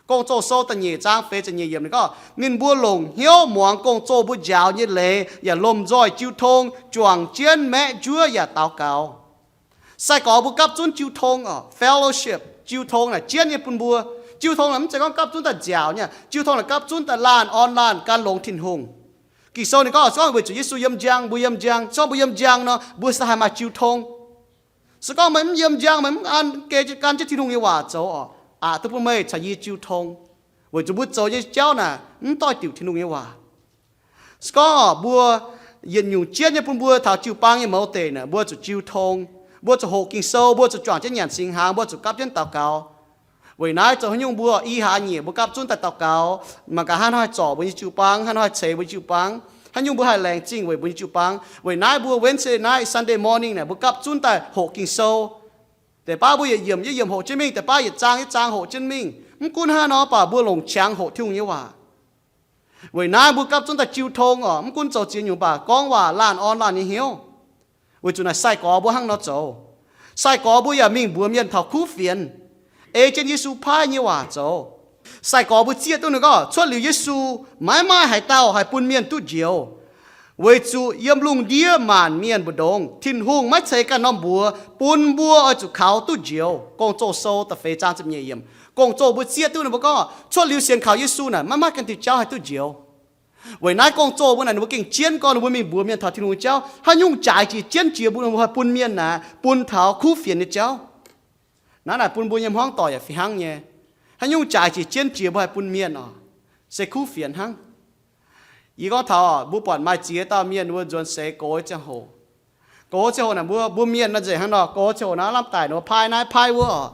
Gong-Zoh Sou da'nyeic zaang feix ziepc nyeic yiemc ninh gorngv, ninh mbuo longc hnyouv muangx gong-zoh mbuo njaaux nyei leiz yaac lomh nzoih jiu tong, juangc jienv maeqv njuov yaac daux gaux. Sai-gorx mbuo gapv zunv jiu tong oc, fellowship, jiu tong naaic jienv nyei bun mbuo. Jiu tong naaic mv zeiz gorngv gapv zunv daaih nziaauc nyei, jiu tong naaic gapv zunv daaih laanh orn laanh gan longx Tin-Hungh. Ging-Sou ninh gorngv, se gorngv weic zuqc Yesu yiem njang, mbuo yiem njang, se gorngv mbuo yiem njang nor, mbuo se haih maaih jiu tong. Se gorngv meih mv yiem njang, meih mv an, geh gan jienv Tin-Hungh nyei waac zoux oc, aqc duqv bun meih caux yie jiu tong, weic zuqc mbuo zoux nyei jauv naaic mv doix diuc Tin-Hungh nyei waac. Se gorngv mbuo yietc nyungc jienv nyei bun mbuo taux jiu-baang nyei mouz deic naaic, mbuo zuqc jiu tong, mbuo zuqc hoqc Ging-Sou, mbuo zuqc juangc jienv nyanc singx hnaangx, mbuo zuqc gapv jienv daux gaux. Weic naaiv zoux haaix nyungc mbuo i hlaax nyeic mbuo gapv zunv daaih daux gaux, mangc gaax hnangv haaix zorc mbuo nyei jiu-baang, hnangv haaix ceix mbuo nyei jiu-baang, haaix nyungc mbuo haih laengz zingh weic mbuo nyei jiu-baang. Weic naaiv mbuo Wednesday night, Sunday morning naaic mbuo gapv zunv daaih hoqc Ging-Sou. Deix baav mbuo yietc yiemc yietc yiemc hoqc jienv mingh, deix baav yietc zaang yietc zaang hoqc jienv mingh. Mv gunv hnangv nor, mv baac mbuo longc qangx hoqc Tin-Hungh nyei waac. Weic naaiv mbuo gapv zunv daaih jiu tong oc, mv gunv zoux ziex nyungc mv baac gorngv waac laanh orn laanh nyei hnyouv. Weic zuqc naaic sai-gorx mbuo hnangv nor zoux. Sai-gorx mbuo yaac mingh mbuox mienh taux kuv fienx, ei jienv Yesu paaiv nyei waac zoux. Sai-gorx mbuo zieqv duqv ninh gorngv, cuotv liuz Yesu, maiv maaih haaix dauh haih bun mienh duqv njoux, weic zuqc yiem lungh ndiev maanc mienh mbu'ndongx Tin-Hungh maiv ceix ganh norm mbuox bun mbuo oix zuqc kaux duqv njoux. Gong-Zoh sou da'feix zaang ziepc nyeic yiemc. Gong-Zoh mbuo zieqv duqv ninh mbuo gorngv, cuotv liuz sienx kaux Yesu naaic maiv maaih ganh diuh jauv haih duqv njoux. Weic naaiv Gong-Zoh mbuo naaic ninh mbuo gengh jienv gorngv ninh mbuo mingh mbuox mienh taux Tin-Hungh nyei jauv. Haaix nyungc jaaix jiex jienv jiex mbuo, mbuo haih bun mienh naaic, bun taux kuv fienx nyei jauv. Naaiv naaic bun mbuo nyei hmuangv doic yaac fih hnangv nyei. Haaix nyungc jaaix jiex jienv jiex mbuo haih bun mienh oc, se kuv fienx hnangv. Yie gorngv taux mbuo buatc maaih ziex dauh mienh mbuo nzuonx seix gox nyei ziangh hoc, gox nyei ziangh hoc naaic mbuo, mbuo mienh nor nzengc hnangv nor, gox nyei ziangh hoc naaiv lamh daic ninh mbuo paaiv naaiv paaiv wuov oc.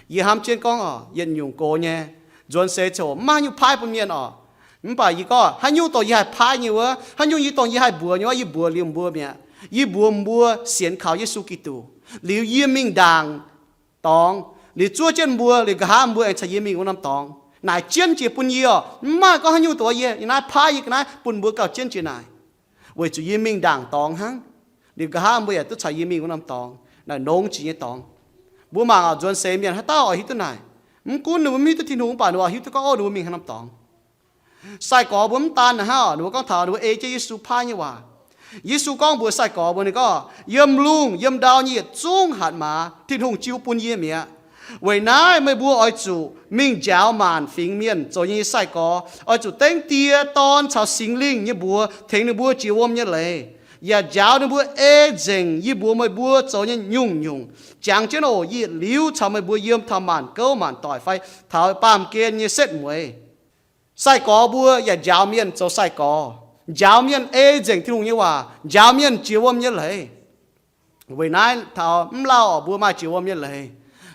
Yie hnamv jienv gorngv oc, yietc nyungc gox nyei, nzuonx seix ziangh hoc mv maaih haaix nyungc paaiv bun mienh oc. Mv baac yie gorngv haaix nyungc dongh yie haih paaiv nyei wuov, haaix nyungc yie dongh yie haih mbuox nyei wuov, yie mbuox liuz mbuo mi'aqv. Yie mbuox mbuo sienx kaux Yesu Giduc liuz yie mingh ndaangc dorngx, liuz zuov jienv mbuo, liuz nqa'haav mbuo aengx caux yie mingh wuov norm dorngx. Naaic jienv jiex bun yie oc. Mv maaih gorngv haaix nyungc dongh yie, yie naaiv paaiv yie ga'naaiv bun mbuo gauh jienv jiex naaic. Weic zuqc yie mingh ndaangc dorngx hnangv, liuz nqa'haav mbuo yaac duqv caux yie mingh wuov norm dorngx. Naaic nongx jiex nyei dorngx. Mbuo mangc oc, nzuonx seix mienh haaix dauh oix hiuv duqv naaic? Mv gunv ninh mbuo mv hiuv duqv Tin-Hungh mv baac ninh mbuo oix hiuv duqv gorngv, ov, ninh mbuo mingh haaix norm dorngx. Sai-gorx mbuo mv daan naaic hnangv oc, ninh mbuo gorngv taux ninh mbuo ei jienv Yesu paaiv nyei waac. Yesu gorngv mbuox sai-gorx mbuo, ninh gorngv, yiem lungh yiem ndau nyei yietc zungv hatc maaz Tin-Hungh jiu bun yie mi'aqv. Weic naaiv meih mbuo oix zuqc mingh njaaux maanc fingx mienh zoux yie nyei sai-gorx, oix zuqc dengv Die, Dorn caux Singx Lingh nyei mbuox tengx ninh mbuo jiex wuom nyei leiz, yaac njaaux ninh mbuo ei nzengc yie mbuox meih mbuo zoux nyei nyungc-nyungc. Jangx jienv oc, yie yietc liuz caux meih mbuo yiem taux maanc gouv maanc doic fai taux baamh gen nyei setv mueiz. Sai-gorx mbuo yaac njaaux mienh zoux sai-gorx, njaaux mienh ei nzengc Tin-Hungh nyei waac, njaaux mienh jiex wuom nyei leiz. Weic naaiv taux mv lauh oc, mbuo maaih jiex wuom nyei leiz.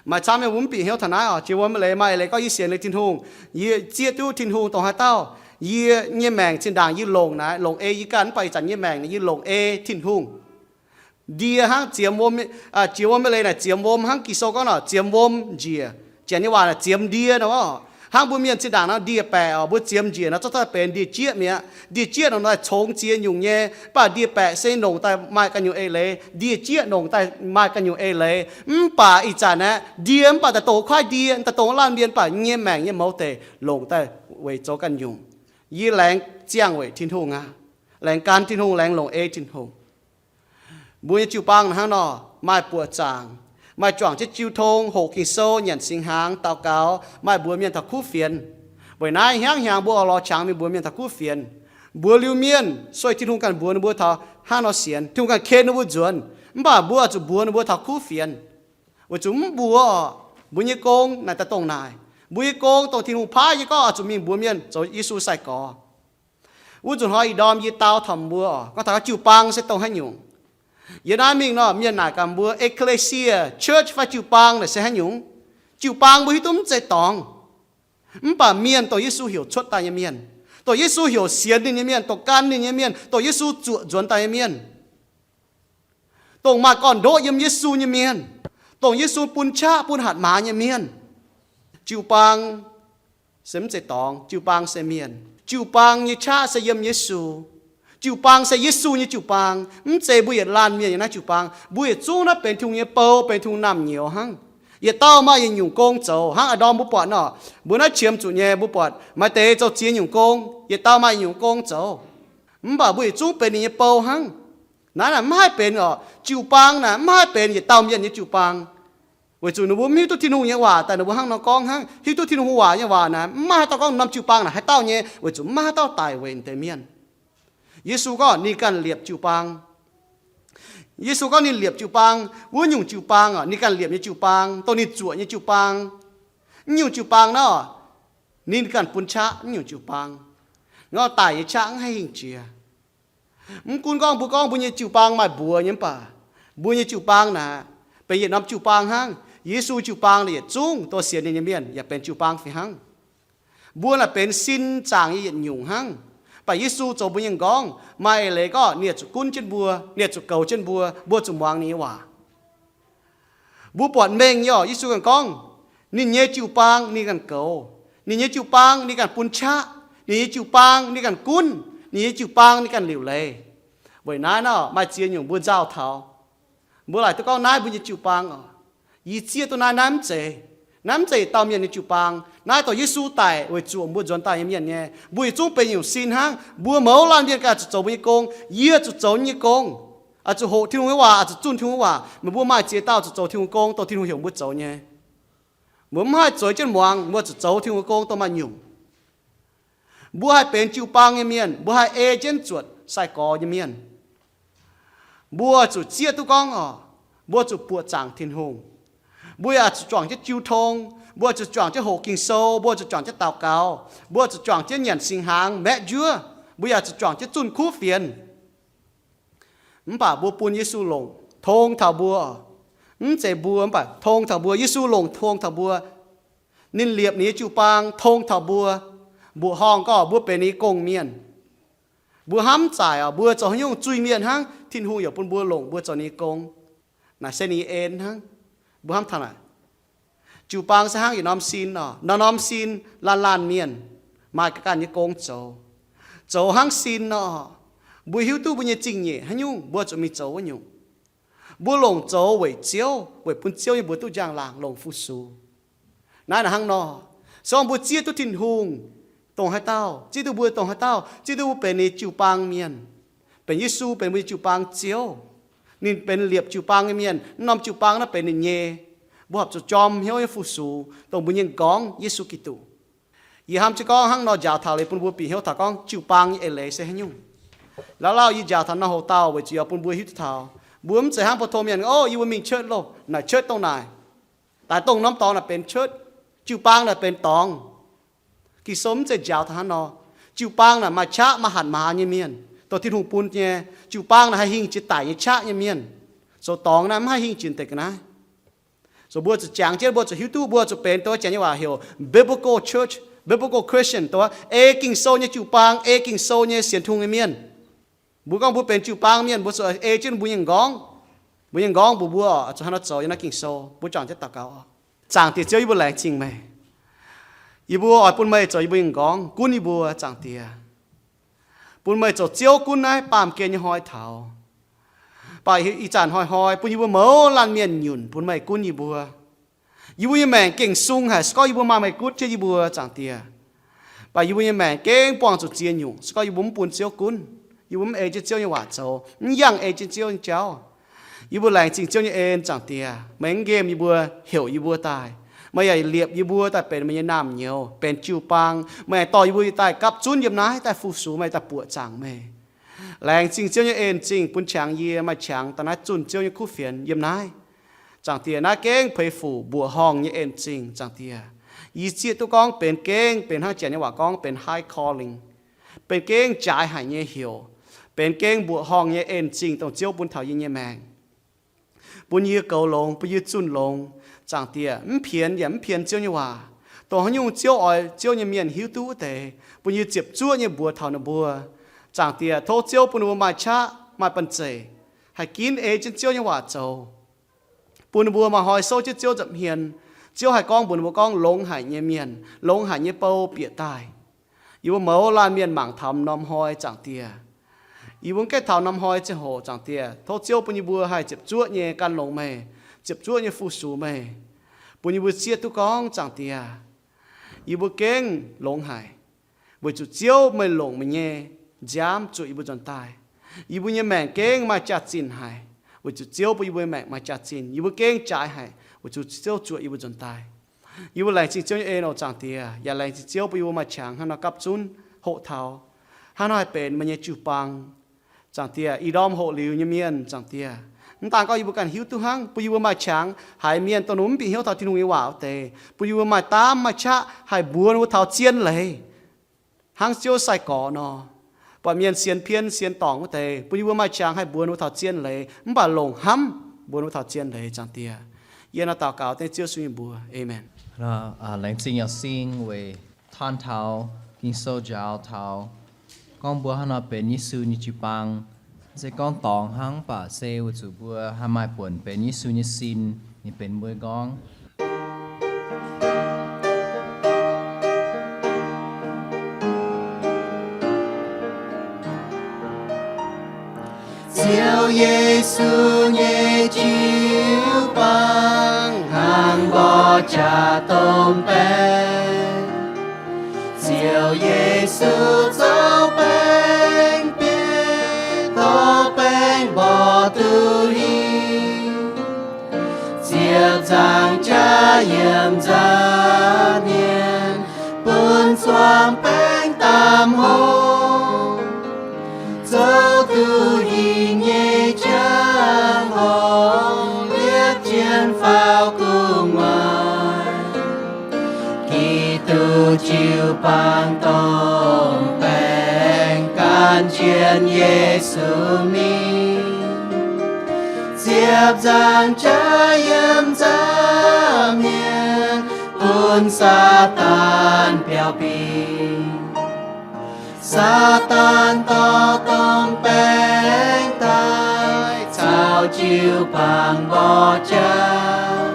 Maaih camv nyei mbuo mv bieqc hnyouv taux naaiv oc. Jiex wuom nyei leiz, maaih eix leiz gorngv yie sienx liuz Tin-Hungh, yie zieqv duqv Tin-Hungh dongh haaix dauh, yie nyei maengc zinh ndaangc yie longc naaic, longc ei yie ganh, mv baac ih zanc nyei maengc naaic yie longc ei Tin-Hungh. Ndie hnangv ziemx wuom, jiex wuom nyei leiz naaic ziemx wuom hnangv Ging-Sou gorngv nor, ziemx wuom njiec. Janx nyei waac naaic ziemx ndie nor. Hnangv mbuo mienh zinh ndaangc nor ndie-baeqc oc, mbuo ziemx njiec nor zorqv daaih benx ndie-jieqv mi'aqv. Ndie-jieqv nor daaih congx ziex nyungc nyei, mv baac ndie-baeqc se nongc daaih maaih ganh nyungc eix leiz, ndie-jieqv nongc daaih maaih ganh nyungc eix leiz. Mv baac ih zanc aeqv, ndie mv baac daaih dongh kuaaiv ndie, daaih dongh laanh ndie, mv baac nyei maengc nyei mouz deic longc daaih weic zoux ganh nyungc. Yie laengz ziangh weic Tin-Hungh aqv. Laengz gan Tin-Hungh, laengz longc ei Tin-Hungh. Mbuo nyei jiu-baang hnangv nor, maaih buoqc zaangc, maaih juangc jienv jiu tong, hoqc Ging-Sou, nyanc singx hnaangx, daux gaux, maaih mbuox mienh taux kuv fienx. Weic naaiv hnyangx-hnyangx mbuo oix lorz qangx mingh mbuox mienh taux kuv fienx. Mbuox liuz mienh, sueih Tin-Hungh ganh mbuox ninh mbuo taux hnangv nor sienx, Tin-Hungh ganh ken ninh mbuo nzuonx. Mv baac mbuo oix zuqc mbuox ninh mbuo taux kuv fienx. Weic zuqc mv mbuox oc, mbuo nyei gong naaic daaih dongh naaic. Mbuo nyei gong dongh Tin-Hungh paaiv nyei gorngv oix zuqc mingh mbuox mienh zoux Yesu sai-gorx. Wuov nzunc hnoi ih ndorm yie dau taux mbuo oc, gorngv taux jiu-baang se dongh haaix nyungc. Yie naaiv mingh nor, mienh naaic gaax mbuo ecclesia, church fai jiu-baang naaic se haaix nyungc? Jiu-baang mbuo hiuv duqv mv zeiz dorngx. Mv baac mienh dongh Yesu heuc cuotv daaih nyei mienh, dongh Yesu heuc sienx ninh nyei mienh, dongh gan ninh nyei mienh, dongh Yesu zuoqc nzuonx daaih nyei mienh, dongh maaih gorn-ndoqv yiem Yesu nyei mienh, dongh Yesu bun qaqv bun hatc maaz nyei mienh. Jiu-baang se mv zeiz dorngx, jiu-baang se mienh. Jiu-baang nyei qaqv se yiem Yesu. Jiu-baang se Yesu nyei jiu-baang, mv zeiz mbuo yietc laanh mienh nyei naaiv jiu-baang. Mbuo yietc zungv naaiv benx Tin-Hungh nyei bou, benx Tin-Hungh naamh nyouz hnangv. Yietc dauh maaih yietc nyungc gong zoux hnangv a'ndorm mbuo buatc nor. Mbuo naaiv qiemx zuqc nyei, mbuo buatc maaih deix zoux ziex nyungc gong, yietc dauh maaih yietc nyungc gong zoux. Mv baac mbuo yietc zungv benx ninh nyei bou hnangv. Naaiv naaic mv haih benx oc, jiu-baang naaic mv haih benx yietc dauh mienh nyei jiu-baang. Weic zuqc ninh mbuo mv hiuv duqv Tin-Hungh nyei waac daaih ninh mbuo hnangv nor gorngv hnangv. Hiuv duqv Tin-Hungh waac nyei waac naaic mv maaih haaix dauh gorngv norm jiu-baang naaic haaix dauh nyei, weic zuqc mv maaih haaix dauh daic weic deix mienh. Yesu gorngv ninh ganh liepc jiu-baang. Yesu gorngv ninh liepc jiu-baang. Wuov nyungc jiu-baang oc, ninh ganh liepc nyei jiu-baang, dongh ninh zuoqc nyei jiu-baang. Mv nyungc jiu-baang nor, ninh ganh bun qaqv mv nyungc jiu-baang. Nor daic nyei qaqv mv haih hingh jiex. Mv gunv gorngv mbuo gorngv mbuo nyei jiu-baang maaih mbuox nyei mv baac, mbuo nyei jiu-baang naaic benx yietc norm jiu-baang hnangv. Yesu jiu-baang naaic yietc zungv dongh sienx ninh nyei mienh yaac benx jiu-baang fih hnangv. Mbuo naaic benx sin zaangc nyei yietc nyungc hnangv. Mv baac Yesu zoux mbuo nyei m'nqorngv, maaih eix leiz gorngv ninh yaac zuqc gunv jienv mbuo, ninh yaac zuqc goux jienv mbuo, mbuo zuqc muangx ninh nyei waac. Mbuo buatc mengh nyei oc, Yesu ganh gorngv, ninh nyei jiu-baang ninh ganh goux, ninh nyei jiu-baang ninh ganh bun qaqv. Ninh nyei jiu-baang ninh ganh gunv, ninh nyei jiu-baang ninh ganh liuc leiz. Weic naaiv nor maaih ziex nyungc mbuo nzauh taux. Mbuo laaic duqv gorngv naaiv mbuo nyei jiu-baang oc. Yie zieqv duqv naaiv, naaiv mv zeiz, naaiv mv zeiz dauh mienh nyei jiu-baang. Naaiv dongh Yesu daic weic zuoqc mbuo nzuonx daaih nyei mienh nyei. Mbuo yietc zungv benx nyungc sin hnangv. Mbuo mouz laanh mienh ganh zuqc zoux mbuo nyei gong. Yie zuqc zoux nyei gong, oix zuqc hoqc Tin-Hungh nyei waac, oix zuqc zunh Tin-Hungh nyei waac. Meih mbuo maaih ziex dauh zuqc zoux Tin-Hungh gong dongh Tin-Hungh heuc mbuo zoux nyei. Mbuo mv haih zueiz jienv muangx, mbuo zuqc zoux Tin-Hungh gong dongh maaih nyungc. Mbuo haih benx jiu-baang nyei mienh, mbuo haih ei jienv zuotc sai-gorx nyei mienh. Mbuo zuqc zieqv duqv gorngv oc, mbuo zuqc buoqc zaangc Tin-Hungh. Mbuo yaac zuqc juangc jienv jiu tong, mbuo zuqc juangc jienv hoqc Ging-Sou, mbuo zuqc juangc jienv daux gaux, mbuo zuqc juangc jienv nyanc singx hnaangx maeqv njuov, mbuo yaac zuqc juangc jienv zunh kuv fienx. Mv baac mbuo bun Yesu longc tong taux mbuo. Mv zeiz mbuo, mv baac tong taux mbuo. Yesu longc tong taux mbuo. Ninh liepc ninh nyei jiu-baang tong taux mbuo. Mbuoqc horngh gorngv mbuo benx ninh nyei gong-mienh. Mbuo hnamv zaaic oc, mbuo zoux haaix nyungc zuiz-mienh hnangv, Tin-Hungh yaac bun mbuo longc mbuo zoux ninh nyei gong. Naaic se ninh nyei en hnangv. Mbuo hnamv taux naaic. Jiu-baang se hnangv yietc norm sin oc. Norm-norm sin laanh laanh mienh maaih ga'ganh nyei gong zoux. Zoux hnangv sin nor, mbuo hiuv duqv mbuo nyei zingh nyeic haaix nyungc, mbuo zuqc mingh zoux wuov nyungc. Mbuo longc zoux weic Ziouv, weic bun Ziouv nyei mbuox duqv njang-laangc longc fu-sux. Naaiv naaic hnangv nor, se gorngv mbuo zieqv duqv Tin-Hungh dongh haaix dauh, zieqv duqv mbuo dongh haaix dauh, zieqv duqv mbuo benx ninh jiu-baang mienh, benx Yesu benx mbuo nyei jiu-baang Ziouv. Ninh benx liepc jiu-baang nyei mienh, norm jiu-baang naaiv benx ninh nyei. Mbuo horpc zuqc jorm hnyouv nyei fu-sux dongh mbuo nyei nqorngv, Yesu Giduc. Yie hnamv jienv gorngv hnangv nor njaaux taux leiz bun mbuo bieqc hnyouv taux gorngv jiu-baang nyei eix leiz se haaix nyungc. Lauh lauh yie njaaux taux naaiv hoc dauh weic zuqc yaac bun mbuo hiuv duqv taux, mbuo mv zeiz hnangv mbuo tov mienh, O, yie mbuo mingh church loh, naaic church dongh naaic, daaih dongh norm dorngx naaic benx church, jiu-baang naaic benx dorngx. Ging-Sou mv zeiz njaaux taux hnangv nor. Jiu-baang naaic maaih qaqv maaih hatc maaz nyei mienh, dongh Tin-Hungh bun nyei. Jiu-baang naaic haih hingh jiex daic nyei qaqv nyei mienh. Zoux dorngx naaiv mv haih hingh jiex deix ga'naaiv. Zoux mbuo zuqc jangx jienv, mbuo zuqc hiuv duqv, mbuo zuqc benx dongh janx nyei waac heuc biblical church, biblical Christian, dongh ei Ging-Sou nyei jiu-baang, ei Ging-Sou nyei sienx Tin-Hungh nyei mienh. Mbuo gorngv mbuo benx jiu-baang mienh, mbuo zuqc ei jienv mbuo nyei nqorngv. Mbuo nyei nqorngv mbuox mbuo oc, zuqc hnangv nor zoux yiem naaiv Ging-Sou. Mbuo juangc jienv daux gaux oc. Zaangc Diex Ziouv, yie mbuo laengz zingh meih. Yie mbuo oix bun meih zoux yie mbuo nyei nqorngv, gunv yie mbuo, Zaangc Diex. Bun meih zoux Ziouv gunv naaiv baamh gen nyei hnoi taux. Baac ih zanc hnoi-hnoi bun yie mbuo mouz laanh mienh nyunc bun meih gunv yie mbuo. Yie mbuo nyei maengc gengh sung haic, se gorngv yie mbuo maaih meih gunv jienv yie mbuo, Zaangc Diex. Baac yie mbuo nyei maengc gengh buangh zuqc ziex nyungc, se gorngv yie mbuo mv bun Ziouv gunv, yie mbuo mv ei jienv Ziouv nyei waac zoux, mv yangh ei jienv Ziouv nyei jauv. Yie mbuo laengz zingh Ziouv nyei en, Zaangc Diex. Meih mv nqemh yie mbuo, heuc yie mbuo daaih. Meih yaac liepc yie mbuo daaih benx meih nyei naamh nyouz, benx jiu-baang. Meih aengx dorh yie mbuo daaih gapv zunv yiem naaiv daaih fu-sux meih, daaih buoqc zaangc meih. Laengz zingh Ziouv nyei en zingh bun qangx yie maaih qangx daaih naaiv zunh Ziouv nyei kuv fienx yiem naaiv. Zaangc Diex, naaiv gengh peix fuc mbuoqc horngh nyei en zingh, Zaangc Diex. Yie zieqv duqv gorngv benx gengh, benx hnangv janx nyei waac gorngv benx high calling, benx gengh jaaix haic nyei heuc, benx gengh mbuoqc horngh nyei en zingh dongh Ziouv bun taux yie nyei maengc. Bun yie goux longx, bun yie zunh longx, Zaangc Diex, mv pienx yaac mv pienx Ziouv nyei waac. Dongh haaix nyungc Ziouv oix Ziouv nyei mienh hiuv duqv wuov deix, bun yie ziepc zuoqv nyei mbuox taux ninh mbuo. Zaangc Diex, tov Ziouv bun ninh mbuo maaih qaqv, maaih banh zeic, haih ginv ei jienv Ziouv nyei waac zoux. Bun ninh mbuo maaih hnoi souv jienv Ziouv nza'hmien, Ziouv haih gorngv mbuox ninh mbuo gorngv longx haic nyei mienh, longx haic nyei bou bieqc daaih. Yie mbuo mouz laanh mienh mangc taux norm hnoi, Zaangc Diex. Yie mbuo mv gaengh taux norm hnoi ziangh hoc, Zaangc Diex, tov Ziouv bun yie mbuo haih ziepc zuoqv nyei gan longx meih, ziepc zuoqv nyei fu-sux meih. Bun yie mbuo zieqv duqv gorngv, Zaangc Diex, yie mbuo gengh longx haic, weic zuqc Ziouv meih longc meih nyei nziaamv zuoqc yie mbuo nzuonx daaih. Yie mbuo nyei maengc gengh maaih jaax-zinh haic, weic zuqc Ziouv bun yie mbuo maengc maaih jaax-zinh. Yie mbuo gengh jaaix haic, weic zuqc Ziouv zuoqc yie mbuo nzuonx daaih. Yie mbuo laengz zingh Ziouv nyei en oc, Zaangc Diex, yaac laengz zingh Ziouv bun yie mbuo maaih qangx hnangv nor gapv zunv hoqc taux, hnangv nor haih benx meih nyei jiu-baang. Zaangc Diex, ih ndorm hoqc liuz nyei mienh, Zaangc Diex, mv daan gorngv yie mbuo ganh hiuv duqv hnangv, bun yie mbuo maaih qangx haiz mienh dongh ninh mv bieqc hnyouv taux Tin-Hungh nyei waac wuov deix, bun yie mbuo maaih daamv maaih qaqv haih mbuox ninh mbuo taux zien leiz. Hnangv Ziouv sai-gorx nor, buatc mienh sienx pien sienx dorngc wuov deix, bun yie mbuo maaih qangx haih mbuox ninh mbuo taux zien leiz, mv baac longc hnamv mbuox ninh mbuo taux zien leiz, Zaangc Diex. Yie nor daux gaux dengv Ziouv Yesu nyei mbuox. Aamen. Laengz zingh Yauh Sing weic taan taux Ging-Sou njaaux taux gorngv mbuo hnangv nor benx Yesu nyei jiu-baang. Se gorngv dorngx hnangv, mv baac se weic zuqc mbuo haih maaih buonc benx Yesu nyei sin, ninh benx mbuo nyei nqorngv. Ziouv Yesu nyei jiu-baang hnaangx mborqv jaax domh baeng. Ziouv Yesu zoux baeng biei, dorh baeng mborqv duqv hingh. Ziepc nzaangc jaax yiem nza'hmien, bun zuangx baeng daamh hlo. Zoux duqv hingh nyei jangx-hoc, liepc jienv faaux gu'nguaaic. Giduc jiu-baang domh baeng gan jienv Yesu mingh. Ziepc nzaangc jaax yiem nza'hmien, bun Saadaan biaux bingx. Saadaan dorh domh baeng daaih caux jiu-baang mborqv jaax,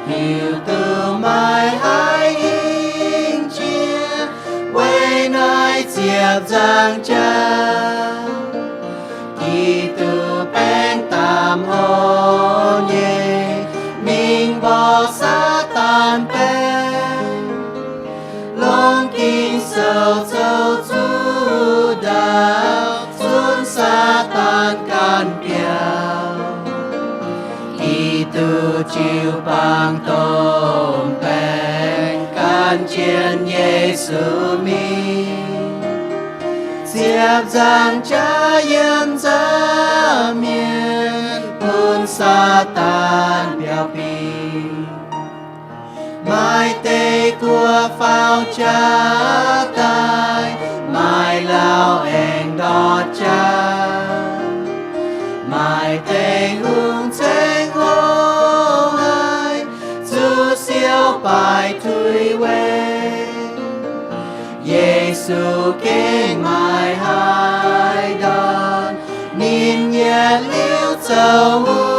hiuv duqv maaih haaix hingh jiex. Weic naaiv ziepc nzaangc jaax, Giduc baeng daamh hlo nyei, mingh mborqv Saadaan baeng. Longx Ging-Sou zoux zuqc ndaauv, zunv Saadaan ganh biaux. Giduc jiu-baang domh baeng gan jienv Yesu mingh. Ziepc nzaangc jaax yiem nza'hmien, bun Saadaan biaux bingx. Maaih deix guoqv faaux jaax daaih, maaih lauh aengx ndortv jaax. Maaih deix hungh ceng hlo haic, zuqc siou baaic tuix weic. Yesu gengh maaih haaix ndorn, ninh yietc liuz zoux hungh.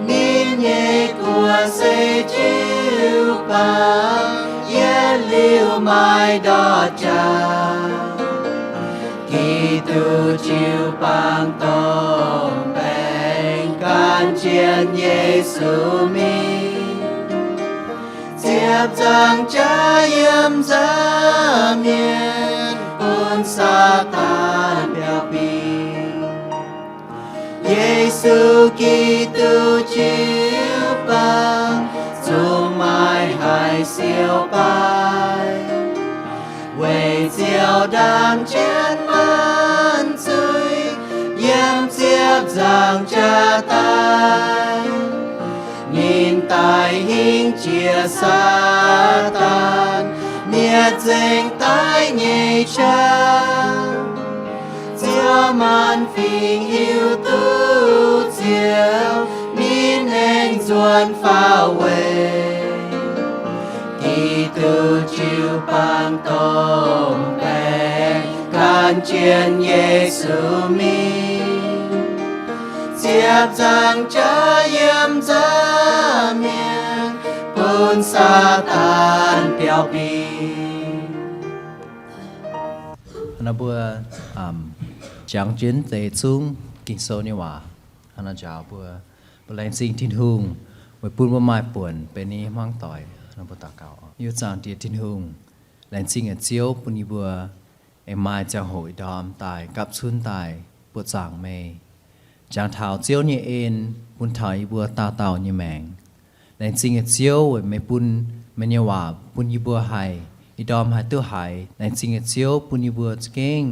Ninh nyei guoqv se jiu-baang, yietc liuz maaih ndortv jaax. Giduc jiu-baang domh baeng gan jienv Yesu mingh. Ziepc nzaangc jaax yiem nza'hmien, bun Saadaan biaux bingx. Yesu Giduc jiu-baang zungv maaih haiz siou baaix, weic Ziouv ndaam jienv maanc zuiz yiem ziepc nzaangc jaax daaih. Ninh daaih hingv jiex Saadaan mietc nzengc daiv nyei qaqv. Ziouv maanc fingx hiuv duqv Ziouv, ninh aengx nzuonx faaux weic. Giduc jiu-baang domh baeng gan jienv Yesu mingh. Ziepc nzaangc jaax yiem nza'hmien, bun Saadaan biaux bingx. Hnangv naaiv mbuo jangx jienv deix zungv Ging-Sou nyei waac, hnangv naaiv njaaux mbuo, mbuo laengz zingh Tin-Hungh weic bun mbuo maaih buonc benx ninh nyei hmuangv doic. Hnangv naaiv mbuo daux gaux. Yie Zaangc Diex Tin-Hungh, laengz zingh a'Ziouv bun yie mbuo aengx maaih ziangh hoc ih ndorm daaih gapv cunv daaih buoqc zaangc meih, jangx taux Ziouv nyei en bun taux yie mbuo dauh dauh nyei maengc. Laengz zingh a'Ziouv weic meih bun meih nyei waac bun yie mbuo haih, ih ndorm haih duqv haiz. Laengz zingh a'Ziouv bun yie mbuo za'gengh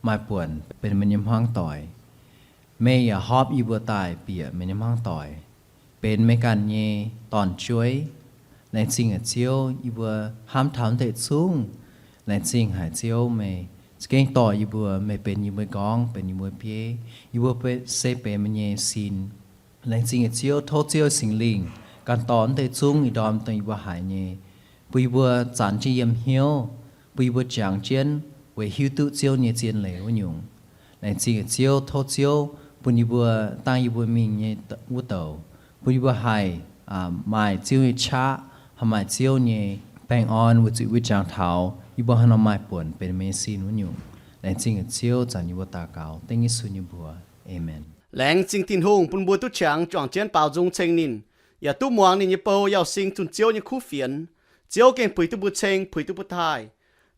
maaih buonc benx meih nyei hmuangv doic. Meih yaac hopv yie mbuo daaih bieqc meih nyei hmuangv doic, benx meih ganh nyei dorn-jueiv. Laengz zingh haic Ziouv, yie mbuo hnamv taux naaiv deix zungv. Laengz zingh haic Ziouv, meih za'gengh dorh yie mbuo, meih benx yie mbuo gorngv, benx yie mbuo bieiv. Yie mbuo se benx meih nyei sin. Laengz zingh haic Ziouv, tov Ziouv Singx Lingh ganh dorh naaiv deix zungv ih ndorm dongh yie mbuo haiz nyei, bun yie mbuo zanc jienv yiem hnyouv, bun yie mbuo jangx jienv weic hiuv duqv Ziouv nyei zien leiz wuov nyungc. Laengz zingh haic Ziouv, tov Ziouv bun yie mbuo, dangh yie mbuo mingh nyei wuov douc, bun yie mbuo haih maaih Ziouv nyei qaqv, haih maaih Ziouv nyei baengh orn weic zuqc yie mbuo jangx taux yie mbuo haaix nor maaih buonc benx meih nyei sin wuov nyungc. Laengz zingh Ziouv, zanc yie mbuo daux gaux dengv Yesu nyei mbuox. Aamen. Laengz zingh Tin-Hungh bun mbuo duqv qangx juangc jienv baaux nzung ceng ninh, yaac duqv muangx ninh nyei bou yauh sing zunh Ziouv nyei kuv fienx. Ziouv gengh puix duqv mbuo ceng, puix duqv mbuo taaih.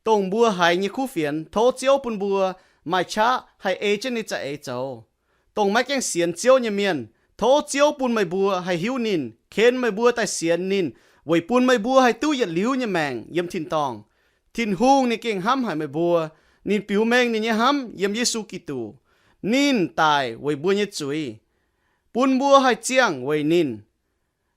Dongh mbuo haiz nyei kuv fienx, tov Ziouv bun mbuo maaih qaqv haih ei jienv ninh za'eix zoux. Dongh maiv gaengh sienx Ziouv nyei mienh, tov Ziouv bun meih mbuo haih hiuv ninh, ken meih mbuo daaih sienx ninh, weic bun meih mbuo haih duqv yietc liuz nyei maengc yiem tin-dorngh. Tin-Hungh ninh gengh hnamv haic meih mbuo. Ninh biux mengh ninh nyei hnamv yiem Yesu Giduc. Ninh daic weic mbuo nyei zuiz, bun mbuo haih ziangh weic ninh.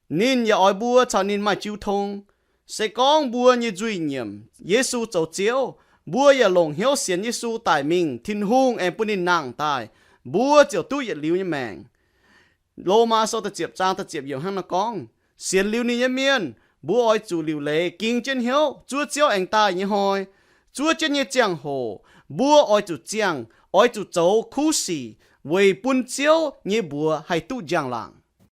Ninh yaac oix mbuo caux ninh maaih jiu tong. Se gorngv mbuo nyei nzuih nyiemc Yesu zoux Ziouv, mbuo yaac longc hnyouv sienx Yesu daic mingh, Tin-Hungh aengx bun ninh nangh daaih, mbuo ziouc duqv yietc liuz nyei maengc. Lomaa sou da'ziepc zaang da'ziepc yiemc hnangv naaiv gorngv, sienx liuz ninh nyei mienh, mbuo oix zuqc liuc leiz ging jienv hnyouv zuov Ziouv aengx daaih nyei hnoi. Zuov jienv nyei ziangh hoc, mbuo oix zuqc ziangh, oix zuqc zoux kuv sic weic bun Ziouv nyei mbuox haih duqv njang-laangc.